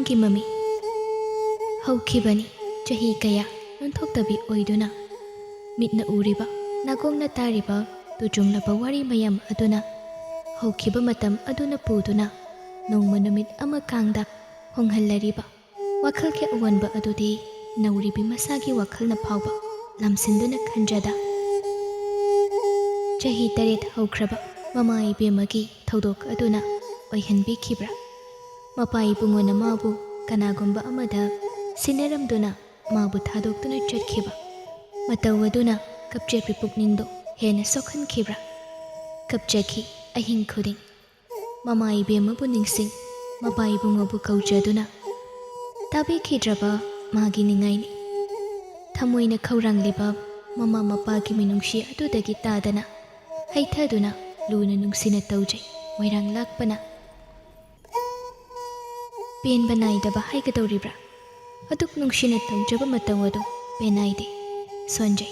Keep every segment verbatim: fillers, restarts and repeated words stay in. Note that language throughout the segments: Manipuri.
ꯀꯤꯃꯃꯤ꯫ ꯍꯧꯈꯤꯕꯅꯤ ꯆꯍꯤ ꯀꯌꯥ ꯅꯣꯟꯊꯣꯛꯇꯕꯤ ꯑꯣꯏꯗꯨꯅ, ꯃꯤꯠꯅ ꯎꯔꯤꯕ, ꯅꯥꯀꯣꯡꯅ ꯇꯥꯔꯤꯕ ꯇꯨꯖꯨꯡꯂꯕ ꯋꯥꯔꯤ ꯃꯌꯥꯝ ꯑꯗꯨꯅ ꯍꯧꯈꯤꯕ ꯃꯇꯝ ꯑꯗꯨꯅ ꯄꯨꯗꯨꯅ ꯅꯣꯡꯃ ꯅꯨꯃꯤꯠ ꯑꯃ ꯀꯥꯡꯗ ꯍꯣꯡꯍꯜꯂꯔꯤꯕ ꯋꯥꯈꯜꯒꯤ ꯑꯑꯣꯟꯕ ꯑꯗꯨꯗꯤ ꯅꯧꯔꯤꯕꯤ ꯃꯁꯥꯒꯤ ꯋꯥꯈꯜꯅ ꯐꯥꯎꯕ ꯂꯥꯝꯁꯤꯟꯗꯨꯅ ꯈꯟꯖꯗ꯫ ꯆꯍꯤ ꯇꯔꯦꯠ ꯍꯧꯈ꯭ꯔꯕ ꯃꯃꯥ ꯏꯕꯦꯝꯃꯒꯤ ꯊꯧꯗꯣꯛ ꯑꯗꯨꯅ ꯑꯣꯏꯍꯟꯕꯤꯈꯤꯕ꯭ꯔꯥ? ꯃꯄꯥ ꯏꯕꯨꯡꯉꯣꯅ ꯃꯥꯕꯨ ꯀꯅꯥꯒꯨꯝꯕ ꯑꯃꯗ ꯁꯤꯟꯅꯔꯝꯗꯨꯅ ꯃꯥꯕꯨ ꯊꯥꯗꯣꯛꯇꯨꯅ ꯆꯠꯈꯤꯕ ꯃꯇꯧ ꯑꯗꯨꯅ ꯀꯞꯆꯦꯠꯄꯤ ꯄꯨꯛꯅꯤꯡꯗꯨ ꯍꯦꯟꯅ ꯁꯣꯛꯍꯟꯈꯤꯕ꯭ꯔꯥ? ꯀꯞꯆꯈꯤ ꯑꯍꯤꯡ ꯈꯨꯗꯤꯡ꯫ ꯃꯃꯥ ꯏꯕꯦꯝꯃꯕꯨ ꯅꯤꯡꯁꯤꯡ, ꯃꯄꯥ ꯏꯕꯨꯡꯉꯣꯕꯨ ꯀꯧꯖꯗꯨꯅ ꯇꯥꯕꯤꯈꯤꯗ꯭ꯔꯕ ꯃꯥꯒꯤ ꯅꯤꯡꯉꯥꯏꯅꯤ꯫ ꯊꯃꯣꯏꯅ ꯈꯧꯔꯥꯡꯂꯤꯕ ꯃꯃꯥ ꯃꯄꯥꯒꯤ ꯃꯤꯅꯨꯡꯁꯤ ꯑꯗꯨꯗꯒꯤ ꯇꯥꯗꯅ ꯍꯩꯊꯗꯨꯅ ꯂꯨꯅ ꯅꯨꯡꯁꯤꯅ ꯇꯧꯖꯩ ꯃꯣꯏꯔꯥꯡ ꯂꯥꯛꯄꯅ꯫ ꯄꯦꯟꯕ ꯅꯥꯏꯗꯕ ꯍꯥꯏꯒꯗꯧꯔꯤꯕ꯭ꯔꯥ? ꯑꯗꯨꯛ ꯅꯨꯡꯁꯤꯅ ꯇꯧꯖꯕ ꯃꯇꯧ ꯑꯗꯨ ꯄꯦꯟꯅꯥꯏꯗꯦ꯫ ꯁꯣꯟꯖꯩ꯫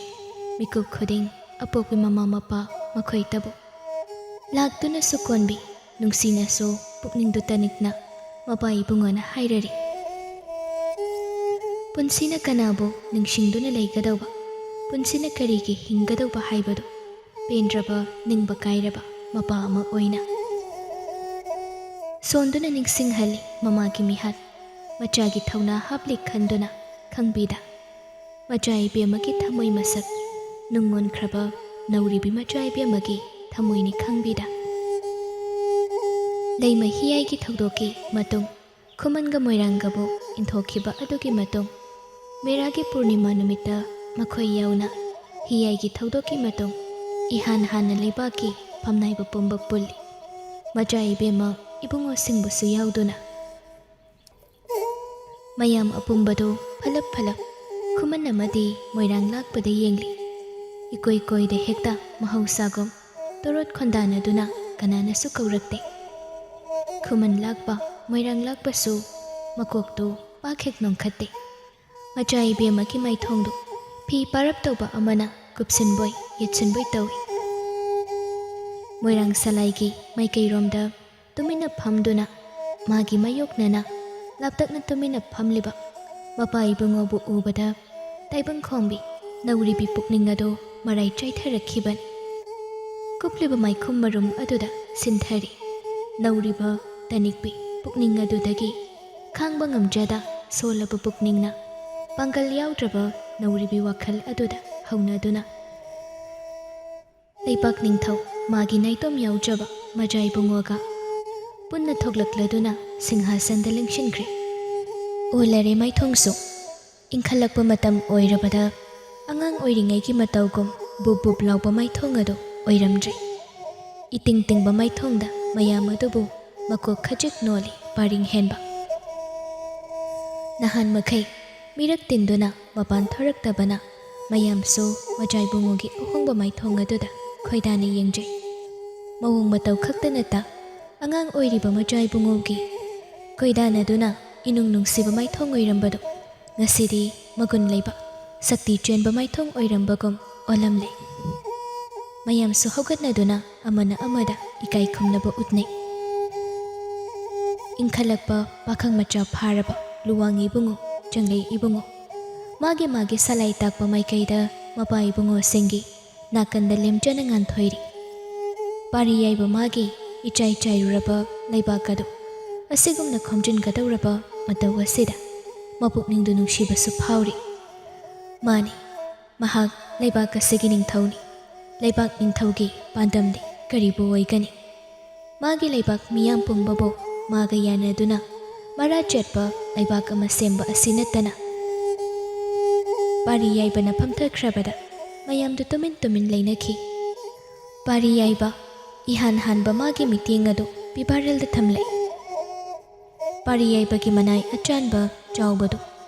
ꯃꯤꯀꯨꯞ ꯈꯨꯗꯤꯡ ꯑꯄꯣꯛꯄꯤ ꯃꯃꯥ ꯃꯄꯥ ꯃꯈꯣꯏꯇꯕꯨ ꯂꯥꯛꯇꯨꯅꯁꯨ ꯀꯣꯟꯕꯤ, ꯅꯨꯡꯁꯤꯅꯁꯨ ꯄꯨꯛꯅꯤꯡꯗꯨ ꯇꯅꯤꯛꯅ ꯃꯄꯥ ꯏꯕꯨꯡꯉꯣꯅ ꯍꯥꯏꯔꯔꯤ꯫ ꯄꯨꯟꯁꯤꯅ ꯀꯅꯥꯕꯨ ꯅꯤꯡꯁꯤꯡꯗꯨꯅ ꯂꯩꯒꯗꯧꯕ? ꯄꯨꯟꯁꯤꯅ ꯀꯔꯤꯒꯤ ꯍꯤꯡꯒꯗꯧꯕ ꯍꯥꯏꯕꯗꯨ ꯄꯦꯟꯗ꯭ꯔꯕ, ꯅꯤꯡꯕ ꯀꯥꯏꯔꯕ ꯃꯄꯥ ꯑꯃ ꯑꯣꯏꯅ ꯁꯣꯟꯗꯨꯅ ꯅꯤꯡꯁꯤꯡꯍꯜꯂꯤ ꯃꯃꯥꯒꯤ ꯃꯤꯍꯥꯠ꯫ ꯃꯆꯥꯒꯤ ꯊꯧꯅꯥ ꯍꯥꯞꯂꯤ ꯈꯟꯗꯨꯅ ꯈꯪꯕꯤꯗ꯫ ꯃꯆꯥ ꯏꯕꯦꯝꯃꯒꯤ ꯊꯃꯣꯏ ꯃꯁꯛ ꯅꯨꯡꯉꯣꯟꯈ꯭ꯔꯕ ꯅꯧꯔꯤꯕꯤ ꯃꯆꯥ ꯏꯕꯦꯝꯃꯒꯤ ꯊꯃꯣꯏꯅꯤ ꯈꯪꯕꯤꯗ꯫ ꯂꯩꯃ ꯍꯤꯌꯥꯏꯒꯤ ꯊꯧꯗꯣꯛꯀꯤ ꯃꯇꯨꯡ ꯈꯨꯃꯟꯒ ꯃꯣꯏꯔꯥꯡꯒꯕꯨ ꯏꯟꯊꯣꯛꯈꯤꯕ ꯑꯗꯨꯒꯤ ꯃꯇꯨꯡ ꯃꯦꯔꯥꯒꯤ ꯄꯨꯔꯅꯤꯃꯥ ꯅꯨꯃꯤꯠꯇ ꯃꯈꯣꯏ ꯌꯥꯎꯅ ꯍꯤꯌꯥꯏꯒꯤ ꯊꯧꯗꯣꯛꯀꯤ ꯃꯇꯨꯡ ꯏꯍꯥꯟ ꯍꯥꯟꯅ ꯂꯩꯕꯥꯛꯀꯤ ꯐꯝꯅꯥꯏꯕ ꯄꯨꯝꯕ ꯄꯨꯜꯂꯤ꯫ ꯃꯆꯥ ꯏꯕꯦꯝꯃ ꯏꯕꯨꯡꯉꯣꯁꯤꯡꯕꯨꯁꯨ ꯌꯥꯎꯗꯨꯅ ꯃꯌꯥꯝ ꯑꯄꯨꯝꯕꯗꯨ ꯐꯂꯞ ꯐꯂꯞ ꯈꯨꯃꯟ ꯑꯃꯗꯤ ꯃꯣꯏꯔꯥꯡ ꯂꯥꯛꯄꯗ ꯌꯦꯡꯂꯤ꯫ ꯏꯀꯣꯏ ꯀꯣꯏꯗ ꯍꯦꯛꯇ ꯃꯍꯧꯁꯥꯒꯨꯝ ꯇꯣꯔꯣꯠ ꯈꯣꯟꯗꯥꯅꯗꯨꯅ ꯀꯅꯥꯅꯁꯨ ꯀꯧꯔꯛꯇꯦ꯫ ꯈꯨꯃꯟ ꯂꯥꯛꯄ, ꯃꯣꯏꯔꯥꯡ ꯂꯥꯛꯄꯁꯨ ꯃꯀꯣꯛꯇꯨ ꯄꯥꯛ ꯍꯦꯛ ꯅꯣꯡꯈꯠꯇꯦ꯫ ꯃꯆꯥ ꯏꯕꯦꯝꯃꯒꯤ ꯃꯥꯏꯊꯣꯡꯗꯨ ꯐꯤ ꯄꯥꯔꯞ ꯇꯧꯕ ꯑꯃꯅ ꯀꯨꯞꯁꯤꯟꯕꯣꯏ ꯌꯦꯠꯁꯤꯟꯕꯣꯏ ꯇꯧꯏ꯫ ꯃꯣꯏꯔꯥꯡ ꯁꯂꯥꯏꯒꯤ ꯃꯥꯏꯀꯩꯔꯣꯝꯗ ꯇꯨꯃꯤꯟꯅ ꯐꯝꯗꯨꯅ ꯃꯥꯒꯤ ꯃꯥꯌꯣꯛꯅꯅ ꯂꯥꯞꯇꯛꯅ ꯇꯨꯃꯤꯟꯅ ꯐꯝꯂꯤꯕ ꯃꯄꯥ ꯏꯕꯨꯡꯉꯣꯕꯨ ꯎꯕꯗ ꯇꯥꯏꯕꯪ ꯈꯣꯡꯕꯤ ꯅꯧꯔꯤꯕꯤ ꯄꯨꯛꯅꯤꯡ ꯑꯗꯨ ꯃꯔꯥꯏ ꯆꯥꯏꯊꯔꯛꯈꯤꯕꯅꯤ꯫ ꯀꯨꯞꯂꯤꯕ ꯃꯥꯏꯈꯨꯝ ꯃꯔꯨꯝ ꯑꯗꯨꯗ ꯁꯤꯟꯊꯔꯤ꯫ ꯅꯧꯔꯤꯕ ꯇꯅꯤꯛꯄꯤ ꯄꯨꯛꯅꯤꯡ ꯑꯗꯨꯗꯒꯤ ꯈꯥꯡꯕ ꯉꯝꯖꯗ ꯁꯣꯜꯂꯕ ꯄꯨꯛꯅꯤꯡꯅ ꯄꯥꯡꯒꯜ ꯌꯥꯎꯗ꯭ꯔꯕ ꯅꯧꯔꯤꯕꯤ ꯋꯥꯈꯜ ꯑꯗꯨꯗ ꯍꯧꯅꯗꯨꯅ ꯂꯩꯄꯥꯛ ꯅꯤꯡꯊꯧ ꯃꯥꯒꯤ ꯅꯥꯏꯇꯣꯝ ꯌꯥꯎꯖꯕ ꯃꯖꯥ ꯏꯕꯨꯡꯉꯣꯒ ꯄꯨꯟꯅ ꯊꯣꯛꯂꯛꯂꯗꯨꯅ ꯁꯤꯡꯍꯥꯁꯟꯗ ꯂꯦꯡꯁꯤꯟꯈ꯭ꯔꯦ꯫ ꯑꯣꯂꯔꯦ ꯃꯥꯏꯊꯣꯡꯁꯨ ꯏꯪꯈꯠꯂꯛꯄ ꯃꯇꯝ ꯑꯣꯏꯔꯕꯗ ꯑꯉꯥꯡ ꯑꯣꯏꯔꯤꯉꯩꯒꯤ ꯃꯇꯧꯒꯨꯝ ꯕꯨꯞ ꯕꯨꯞ ꯂꯥꯎꯕ ꯃꯥꯏꯊꯣꯡ ꯑꯗꯨ ꯑꯣꯏꯔꯝꯗ꯭ꯔꯦ꯫ ꯏꯇꯤꯡ ꯇꯤꯡꯕ ꯃꯥꯏꯊꯣꯡꯗ ꯃꯌꯥꯝ ꯑꯗꯨꯕꯨ ꯃꯀꯣꯛ ꯈꯖꯤꯛ ꯅꯣꯜꯂꯤ ꯄꯥꯔꯤꯡ ꯍꯦꯟꯕ꯫ ꯅꯍꯥꯟ ꯃꯈꯩ ꯃꯤꯔꯛ ꯇꯤꯟꯗꯨꯅ ꯃꯄꯥꯟ ꯊꯣꯔꯛꯇꯕꯅ ꯃꯌꯥꯝꯁꯨ ꯃꯖꯥ ꯏꯕꯨꯡꯉꯣꯒꯤ ꯑꯍꯣꯡꯕ ꯃꯥꯏꯊꯣꯡ ꯑꯗꯨꯗ ꯈꯣꯏꯗꯥꯅ ꯌꯦꯡꯖꯩ꯫ ꯃꯑꯣꯡ ꯃꯇꯧ ꯈꯛꯇ ꯅꯠꯇ ꯑꯉꯥꯡ ꯑꯣꯏꯔꯤꯕ ꯃꯖꯥ ꯏꯕꯨꯡꯉꯣꯒꯤ ꯈꯣꯏꯗꯥꯅꯗꯨꯅ ꯏꯅꯨꯡ ꯅꯨꯡꯁꯤꯕ ꯃꯥꯏꯊꯣꯡ ꯑꯣꯏꯔꯝꯕꯗꯨ ꯉꯁꯤꯗꯤ ꯃꯒꯨꯟ ꯂꯩꯕ ꯁꯛꯇꯤ ꯆꯦꯟꯕ ꯃꯥꯏꯊꯣꯡ ꯑꯣꯏꯔꯝꯕꯒꯨꯝ ꯑꯣꯜꯂꯝꯂꯦ꯫ ꯃꯌꯥꯝꯁꯨ ꯍꯧꯒꯠꯅꯗꯨꯅ ꯑꯃꯅ ꯑꯃꯗ ꯏꯀꯥꯏ ꯈꯨꯝꯅꯕ ꯎꯠꯅꯩ꯫ ꯏꯪꯈꯠꯂꯛꯄ ꯄꯥꯈꯪ ꯃꯆꯥ ꯐꯥꯔꯕ ꯂꯨꯋꯥꯡ ꯏꯕꯨꯡꯉꯣ, ꯆꯪꯂꯩ ꯏꯕꯨꯡꯉꯣ, ꯃꯥꯒꯤ ꯃꯥꯒꯤ ꯁꯂꯥꯏ ꯇꯥꯛꯄ ꯃꯥꯏꯀꯩꯗ ꯃꯄꯥ ꯏꯕꯨꯡꯉꯣꯁꯤꯡꯒꯤ ꯅꯥꯀꯟꯗ ꯂꯦꯝꯖꯅ ꯉꯥꯟꯊꯣꯏꯔꯤ꯫ ꯄꯥꯔꯤ ꯌꯥꯏꯕ ꯃꯥꯒꯤ ꯏꯆꯥꯏ ꯆꯥꯏꯔꯨꯔꯕ ꯂꯩꯕꯥꯛ ꯑꯗꯨ ꯑꯁꯤꯒꯨꯝꯅ ꯈꯣꯝꯖꯤꯟꯒꯗꯧꯔꯕ ꯃꯇꯧ ꯑꯁꯤꯗ ꯃꯄꯨꯛꯅꯤꯡꯗꯨ ꯅꯨꯡꯁꯤꯕꯁꯨ ꯐꯥꯎꯔꯤ꯫ ꯃꯥꯅꯤ, ꯃꯍꯥꯛ ꯂꯩꯕꯥꯛ ꯑꯁꯤꯒꯤ ꯅꯤꯡꯊꯧꯅꯤ꯫ ꯂꯩꯕꯥꯛ ꯅꯤꯡꯊꯧꯒꯤ ꯄꯥꯟꯗꯝꯗꯤ ꯀꯔꯤꯕꯨ ꯑꯣꯏꯒꯅꯤ? ꯃꯥꯒꯤ ꯂꯩꯕꯥꯛ ꯃꯤꯌꯥꯝ ꯄꯨꯝꯕꯕꯨ ꯃꯥꯒ ꯌꯥꯅꯗꯨꯅ ꯃꯔꯥ ꯆꯦꯠꯄ ꯂꯩꯕꯥꯛ ꯑꯃ ꯁꯦꯝꯕ ꯑꯁꯤ ꯅꯠꯇꯅ꯫ ꯄꯥꯔꯤ ꯌꯥꯏꯕꯅ ꯐꯝꯊꯈ꯭ꯔꯕꯗ ꯃꯌꯥꯝꯗꯨ ꯇꯨꯃꯤꯟ ꯇꯨꯃꯤꯟ ꯂꯩꯅꯈꯤ꯫ ꯄꯥꯔꯤ ꯌꯥꯏꯕ ꯏꯍꯥꯟ ꯍꯥꯟꯕ ꯃꯥꯒꯤ ꯃꯤꯠꯌꯦꯡ ꯑꯗꯨ ꯄꯤꯕꯥꯔꯦꯜꯗ ꯊꯝꯂꯦ꯫ ꯄꯥꯔꯤ ꯌꯥꯏꯕꯒꯤ ꯃꯅꯥꯏ ꯑꯆꯥꯟꯕ ꯆꯥꯎꯕꯗꯨ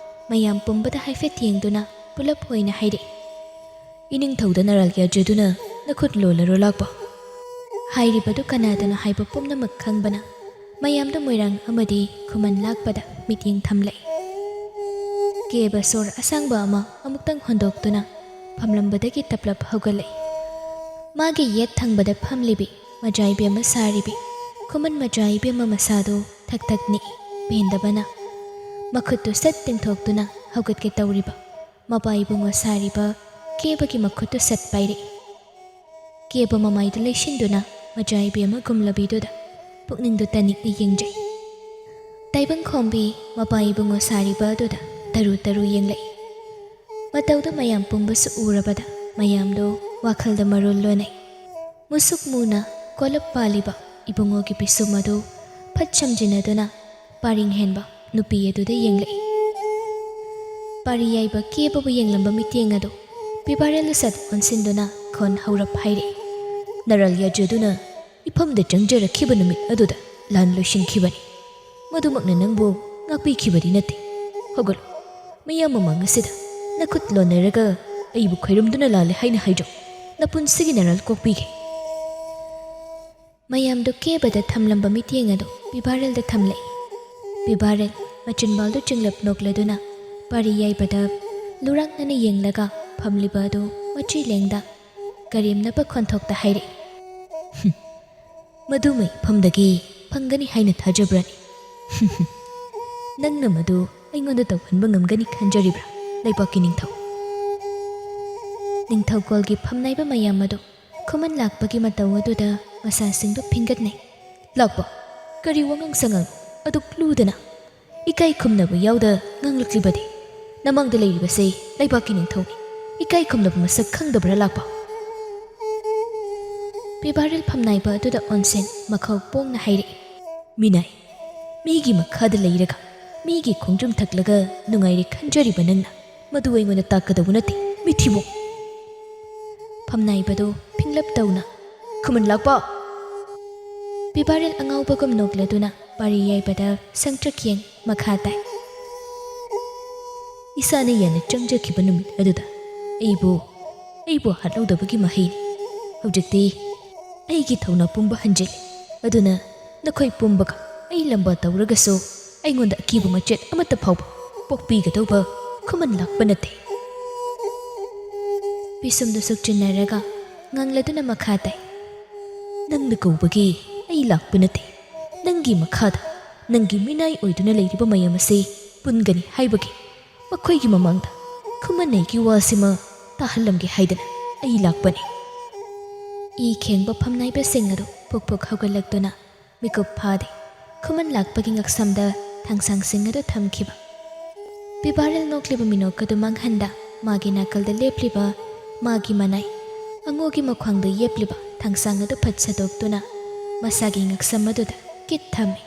ꯃꯌꯥꯝ ꯄꯨꯝꯕꯗ ꯍꯥꯏꯐꯦꯠ ꯌꯦꯡꯗꯨꯅ ꯄꯨꯂꯞ ꯑꯣꯏꯅ ꯍꯥꯏꯔꯛꯏ, "ꯏꯅꯤꯡꯊꯧꯗ ꯅꯔꯥꯜ ꯌꯥꯖꯗꯨꯅ ꯅꯈꯨꯠ ꯂꯣꯜꯂꯔꯣ ꯂꯥꯛꯄ?" ꯍꯥꯏꯔꯤꯕꯗꯨ ꯀꯅꯥꯗꯅꯣ ꯍꯥꯏꯕ ꯄꯨꯝꯅꯃꯛ ꯈꯪꯕꯅ ꯃꯌꯥꯝꯗꯨ ꯃꯣꯏꯔꯥꯡ ꯑꯃꯗꯤ ꯈꯨꯃꯟ ꯂꯥꯛꯄꯗ ꯃꯤꯠꯌꯦꯡ ꯊꯝꯂꯛꯏ꯫ ꯀꯦꯕ ꯁꯣꯔ ꯑꯁꯥꯡꯕ ꯑꯃ ꯑꯃꯨꯛꯇꯪ ꯍꯣꯟꯗꯣꯛꯇꯨꯅ ꯐꯝꯂꯝꯕꯗꯒꯤ ꯇꯞꯂꯞ ꯍꯧꯒꯠꯂꯛꯏ꯫ ꯃꯥꯒꯤ ꯌꯦꯠ ꯊꯪꯕꯗ ꯐꯝꯂꯤꯕꯤ ꯃꯖꯥ ꯏꯕꯦꯝꯃ ꯁꯥꯔꯤꯕꯤ ꯈꯨꯃꯟ ꯃꯖꯥ ꯏꯕꯦꯝꯃ ꯃꯁꯥꯗꯨ ꯊꯛ ꯊꯛ ꯅꯤꯛꯏ꯫ ꯄꯦꯟꯗꯕꯅ ꯃꯈꯨꯠꯇꯨ ꯁꯠ ꯇꯤꯡꯊꯣꯛꯇꯨꯅ ꯍꯧꯒꯠꯀꯦ ꯇꯧꯔꯤꯕ ꯃꯄꯥ ꯏꯕꯨꯡꯉꯣ ꯁꯥꯔꯤꯕ ꯀꯦꯕꯒꯤ ꯃꯈꯨꯠꯇꯨ ꯁꯠ ꯄꯥꯏꯔꯛꯏ꯫ ꯀꯦꯕ ꯃꯃꯥꯏꯗꯨ ꯂꯩꯁꯤꯟꯗꯨꯅ ꯃꯆꯥ ꯏꯕꯦꯝꯃ ꯒꯨꯝꯂꯕꯤꯗꯨꯗ ꯄꯨꯛꯅꯤꯡꯗꯨ ꯇꯅꯤꯛꯅ ꯌꯦꯡꯖꯩ꯫ ꯇꯥꯏꯕꯪ ꯈꯣꯝꯕꯤ ꯃꯄꯥ ꯏꯕꯨꯡꯉꯣ ꯁꯥꯔꯤꯕ ꯑꯗꯨꯗ ꯇꯔꯨ ꯇꯔꯨ ꯌꯦꯡꯂꯛꯏ꯫ ꯃꯇꯧꯗꯨ ꯃꯌꯥꯝ ꯄꯨꯝꯕꯁꯨ ꯎꯔꯕꯗ ꯃꯌꯥꯝꯗꯨ ꯋꯥꯈꯜꯗ ꯃꯔꯣꯜ ꯂꯣꯟꯅꯩ꯫ ꯃꯨꯁꯨꯛ ꯃꯨꯅ ꯀꯣꯂꯞ ꯄꯥꯜꯂꯤꯕ ꯏꯕꯨꯡꯉꯣꯒꯤ ꯄꯤꯁꯨꯝ ꯑꯗꯨ ꯐꯠ ꯁꯝꯖꯤꯟꯅꯗꯨꯅ ꯄꯥꯔꯤꯡ ꯍꯦꯟꯕ ꯅꯨꯄꯤ ꯑꯗꯨꯗ ꯌꯦꯡꯂꯛꯏ꯫ ꯄꯥꯔꯤ ꯌꯥꯏꯕ ꯀꯦꯕꯕꯨ ꯌꯦꯡꯂꯝꯕ ꯃꯤꯠꯌꯦꯡ ꯑꯗꯨ ꯄꯤꯕꯥꯔꯦꯜꯗ ꯁꯠ ꯑꯣꯟꯁꯤꯟꯗꯨꯅ ꯈꯣꯟ ꯍꯧꯔꯞ ꯍꯥꯏꯔꯛꯏ꯫ ꯅꯔꯥꯜ ꯌꯥꯖꯗꯨꯅ ꯏꯐꯝꯗ ꯆꯪꯖꯔꯛꯈꯤꯕ ꯅꯨꯃꯤꯠ ꯑꯗꯨꯗ ꯂꯥꯟ ꯂꯣꯏꯁꯤꯟꯈꯤꯕꯅꯤ꯫ ꯃꯗꯨꯃꯛꯅ ꯅꯪꯕꯨ ꯉꯥꯛꯄꯤꯈꯤꯕꯗꯤ ꯅꯠꯇꯦ꯫ ꯍꯧꯒꯠꯂꯨ, ꯃꯤꯌꯥꯝ ꯃꯃꯥꯡ ꯑꯁꯤꯗ ꯅꯈꯨꯠ ꯂꯣꯟꯅꯔꯒ ꯑꯩꯕꯨ ꯈꯣꯏꯔꯨꯝꯗꯨꯅ ꯂꯥꯜꯂꯦ ꯍꯥꯏꯅ ꯍꯥꯏꯖꯧ꯫ ꯅꯄꯨꯟꯁꯤꯒꯤ ꯅꯔꯥꯜ ꯀꯣꯛꯄꯤꯒꯦ꯫ ꯃꯌꯥꯝꯗꯨ ꯀꯦꯕꯗ ꯊꯝꯂꯝꯕ ꯃꯤꯠꯌꯦꯡ ꯑꯗꯨ ꯄꯤꯕꯥꯔꯦꯜꯗ ꯊꯝꯂꯛꯏ꯫ ꯄꯤꯕꯥꯔꯦꯜ ꯃꯆꯤꯟꯕꯥꯜꯗꯨ ꯆꯤꯡꯂꯞ ꯅꯣꯛꯂꯗꯨꯅ ꯄꯥꯔꯤ ꯌꯥꯏꯕꯗ ꯂꯨꯔꯥꯛꯅꯅ ꯌꯦꯡꯂꯒ ꯐꯝꯂꯤꯕ ꯑꯗꯨ ꯃꯆꯤ ꯂꯦꯡꯗ ꯀꯔꯦꯝꯅꯕ ꯈꯣꯟꯊꯣꯛꯇ ꯍꯥꯏꯔꯛꯏ꯫ "ꯍꯨꯝ, ꯃꯗꯨꯃ ꯏꯐꯝꯗꯒꯤ ꯐꯪꯒꯅꯤ ꯍꯥꯏꯅ ꯊꯥꯖꯕ꯭ꯔꯅꯤ? ꯍꯨꯝ ꯍꯨꯝ, ꯅꯪꯅ ꯃꯗꯨ ꯑꯩꯉꯣꯟꯗ ꯇꯧꯍꯟꯕ ꯉꯝꯒꯅꯤ ꯈꯟꯖꯔꯤꯕ꯭ꯔꯥ, ꯂꯩꯕꯥꯛꯀꯤ ꯅꯤꯡꯊꯧ?" ꯅꯤꯡꯊꯧꯀꯣꯜꯒꯤ ꯐꯝꯅꯥꯏꯕ ꯃꯌꯥꯝ ꯑꯗꯨ ꯈꯨꯃꯟ ꯂꯥꯛꯄꯒꯤ ꯃꯇꯧ ꯑꯗꯨꯗ ꯃꯁꯥꯁꯤꯡꯗꯨ ꯐꯤꯡꯒꯠꯅꯩ꯫ "ꯂꯥꯛꯄ, ꯀꯔꯤ ꯋꯥꯉꯥꯡ ꯁꯉꯥꯡ ꯑꯗꯨꯛ ꯂꯨꯗꯅ? ꯏꯀꯥꯏ ꯈꯨꯝꯅꯕ ꯌꯥꯎꯗ ꯉꯥꯡꯂꯛꯂꯤꯕꯗꯤ? ꯅꯃꯥꯡꯗ ꯂꯩꯔꯤꯕꯁꯦ ꯂꯩꯕꯥꯛꯀꯤ ꯅꯤꯡꯊꯧꯅꯤ꯫ ꯏꯀꯥꯏ ꯈꯨꯝꯅꯕ ꯃꯁꯛ ꯈꯪꯗꯕ꯭ꯔꯥ, ꯂꯥꯛꯄ?" ꯄꯤꯕꯥꯔꯦꯜ ꯐꯝꯅꯥꯏꯕ ꯑꯗꯨꯗ ꯑꯣꯟꯁꯤꯟ ꯃꯈꯧ ꯄꯣꯡꯅ ꯍꯥꯏꯔꯛꯏ꯫ "ꯃꯤꯅꯥꯏ, ꯃꯤꯒꯤ ꯃꯈꯥꯗ ꯂꯩꯔꯒ ꯃꯤꯒꯤ ꯈꯣꯡꯗ꯭ꯔꯨꯝ ꯊꯛꯂꯒ ꯅꯨꯡꯉꯥꯏꯔꯦ ꯈꯟꯖꯔꯤꯕ ꯅꯪꯅ ꯃꯗꯨ ꯑꯩꯉꯣꯟꯗ ꯇꯥꯛꯀꯗꯧꯕ ꯅꯠꯇꯦ, ꯃꯤꯊꯤꯕꯣꯡ!" ꯐꯝꯅꯥꯏꯕꯗꯨ ꯐꯤꯡꯂꯞ ꯇꯧꯅ, "ꯈꯨꯃꯟ ꯂꯥꯛꯄ!" ꯄꯤꯕꯥꯔꯦꯜ ꯑꯉꯥꯎꯕꯒꯨꯝ ꯅꯣꯛꯂꯗꯨꯅ ꯄꯥꯔꯤ ꯌꯥꯏꯕꯗ ꯁꯪꯇ꯭ꯔꯤꯛ ꯌꯦꯡ ꯃꯈꯥ ꯇꯥꯏ꯫ "ꯏꯁꯥꯅ ꯌꯥꯅ ꯆꯪꯖꯈꯤꯕ ꯅꯨꯃꯤꯠ ꯑꯗꯨꯗ ꯑꯩꯕꯨ, ꯑꯩꯕꯨ ꯍꯥꯠꯍꯧꯗꯕꯒꯤ ꯃꯍꯩꯅꯤ꯫ ꯍꯧꯖꯤꯛꯇꯤ ꯑꯩꯒꯤ ꯊꯧꯅꯥ ꯄꯨꯝꯕ ꯍꯟꯖꯤꯜꯂꯤ꯫ ꯑꯗꯨꯅ ꯅꯈꯣꯏ ꯄꯨꯝꯕꯒ ꯑꯩ ꯂꯝꯕꯥ ꯇꯧꯔꯒꯁꯨ ꯑꯩꯉꯣꯟꯗ ꯑꯀꯤꯕ ꯃꯆꯦꯠ ꯑꯃꯠꯇ ꯐꯥꯎꯕ ꯄꯣꯛꯄꯤꯒꯗꯧꯕ ꯈꯨꯃꯟ ꯂꯥꯛꯄ ꯅꯠꯇꯦ꯫" ꯄꯤꯁꯨꯝꯗꯨ ꯁꯨꯛꯆꯤꯟꯅꯔꯒ ꯉꯪꯂꯗꯨꯅ ꯃꯈꯥ ꯇꯥꯏ꯫ "ꯅꯪꯅ ꯀꯧꯕꯒꯤ ꯑꯩ ꯂꯥꯛꯄ ꯅꯠꯇꯦ꯫ ꯅꯪꯒꯤ ꯃꯈꯥꯗ ꯅꯪꯒꯤ ꯃꯤꯅꯥꯏ ꯑꯣꯏꯗꯨꯅ ꯂꯩꯔꯤꯕ ꯃꯌꯥꯝ ꯑꯁꯤ ꯄꯨꯟꯒꯅꯤ ꯍꯥꯏꯕꯒꯤ ꯃꯈꯣꯏꯒꯤ ꯃꯃꯥꯡꯗ ꯈꯨꯃꯟꯅꯩꯒꯤ ꯋꯥꯁꯤꯃ ꯇꯥꯍꯜꯂꯝꯒꯦ ꯍꯥꯏꯗꯅ ꯑꯩ ꯂꯥꯛꯄꯅꯤ꯫ ꯏ ꯈꯦꯡꯕ ꯐꯝꯅꯥꯏꯕꯁꯤꯡ ꯑꯗꯨ ꯄꯨꯛ ꯄꯨꯛ ꯍꯧꯒꯠꯂꯛꯇꯨꯅ ꯃꯤꯀꯨꯞ ꯐꯥꯗꯦ꯫ ꯈꯨꯃꯟ ꯂꯥꯛꯄꯒꯤ ꯉꯛꯁꯝꯗ ꯊꯥꯡꯁꯥꯡꯁꯤꯡ ꯑꯗꯨ ꯊꯝꯈꯤꯕ꯫ ꯄꯤꯕꯥꯔꯦꯜ ꯅꯣꯛꯂꯤꯕ ꯃꯤꯅꯣꯛ ꯑꯗꯨ ꯃꯥꯡꯍꯟꯗ ꯃꯥꯒꯤ ꯅꯥꯀꯜꯗ ꯂꯦꯞꯂꯤꯕ ꯃꯥꯒꯤ ꯃꯅꯥꯏ ꯑꯉꯣꯒꯤ ꯃꯈ꯭ꯋꯥꯡꯗ ꯌꯦꯞꯂꯤꯕ ꯊꯥꯡꯁꯥꯡ ꯑꯗꯨ ꯐꯠ ꯁꯠꯇꯣꯛꯇꯨꯅ ꯃꯁꯥꯒꯤ ꯉꯛꯁꯝ ꯑꯗꯨꯗ ꯀꯤꯠ ꯊꯝꯃꯤ꯫